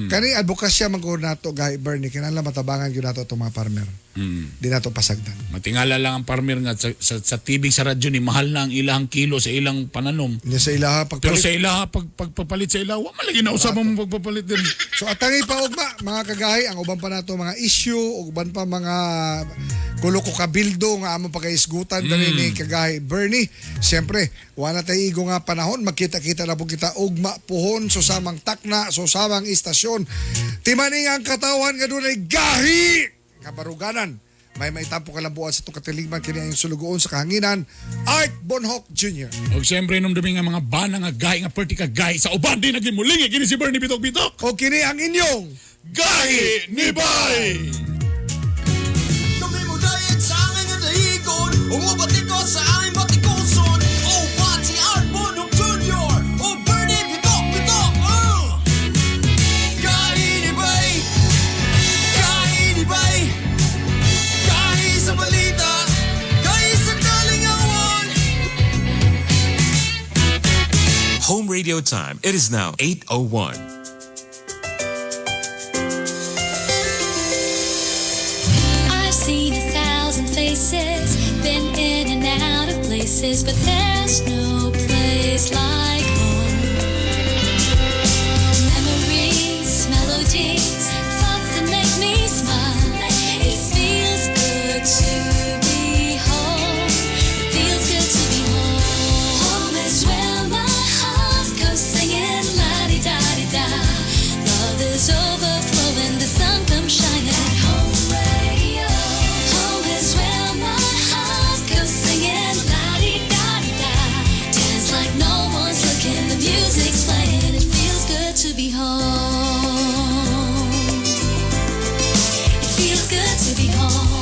Kani advokasya man gud nato gahi Bernie kinahanglan matabangan gyud nato atong mga farmer. Di nato pasagdan. Matingala lang ang farmer nga sa TV sa radyo ni mahal na ang ilang kilo sa ilang pananom. Niya sa ilaha pagpalit. Pero sa ilaha pag pagpapalit sa ilaha, wa man lagi na usab ang pagpapalit din. So atangay pa ugma mga kagahi ang uban pa nato mga issue, uban pa mga kulo ko kabildo nga amo pagkaisgutan dali ni kagahi Bernie. Siyempre, wala tay igo nga panahon magkita-kita na po kita ugma puhon susamang takna, susamang istasyon. Timaning ang katawan nga dunay gahi nga baruganan. May maitampo kalambuan sa itong katilingman kini ang sulugoon sa kahanginan Art Bonhoc Jr. Og siyempre hinumdumi nga mga bana nga gahi nga perti ka gahi sa uban di naging muling kini si Bernie Bitok Bitok. O kini ang inyong Gahi ni Bay! Kami mo diet sa angay nga dahigon. Umubati ko sa aming batikuson. Oh, Pati Art Bonhoc Jr. Oh, Bernie Bitok Bitok. Gahi ni Bay. Gahi ni Bay. Gahi sa balita. Gahi sa kalingawan. Home radio time. It is now 8:01. I've seen a thousand faces, been in and out of places, but there's no place like home. Memories, melodies, thoughts that make me smile. It feels good to be home. It feels good to be home. Home is where my heart goes singing la di da di da. Love is overflowing, the sun comes shining. Home radio. Home is where my heart goes singing la di da di da. Dance like no one's looking, the music's playing. It feels good to be home. It feels good to be home.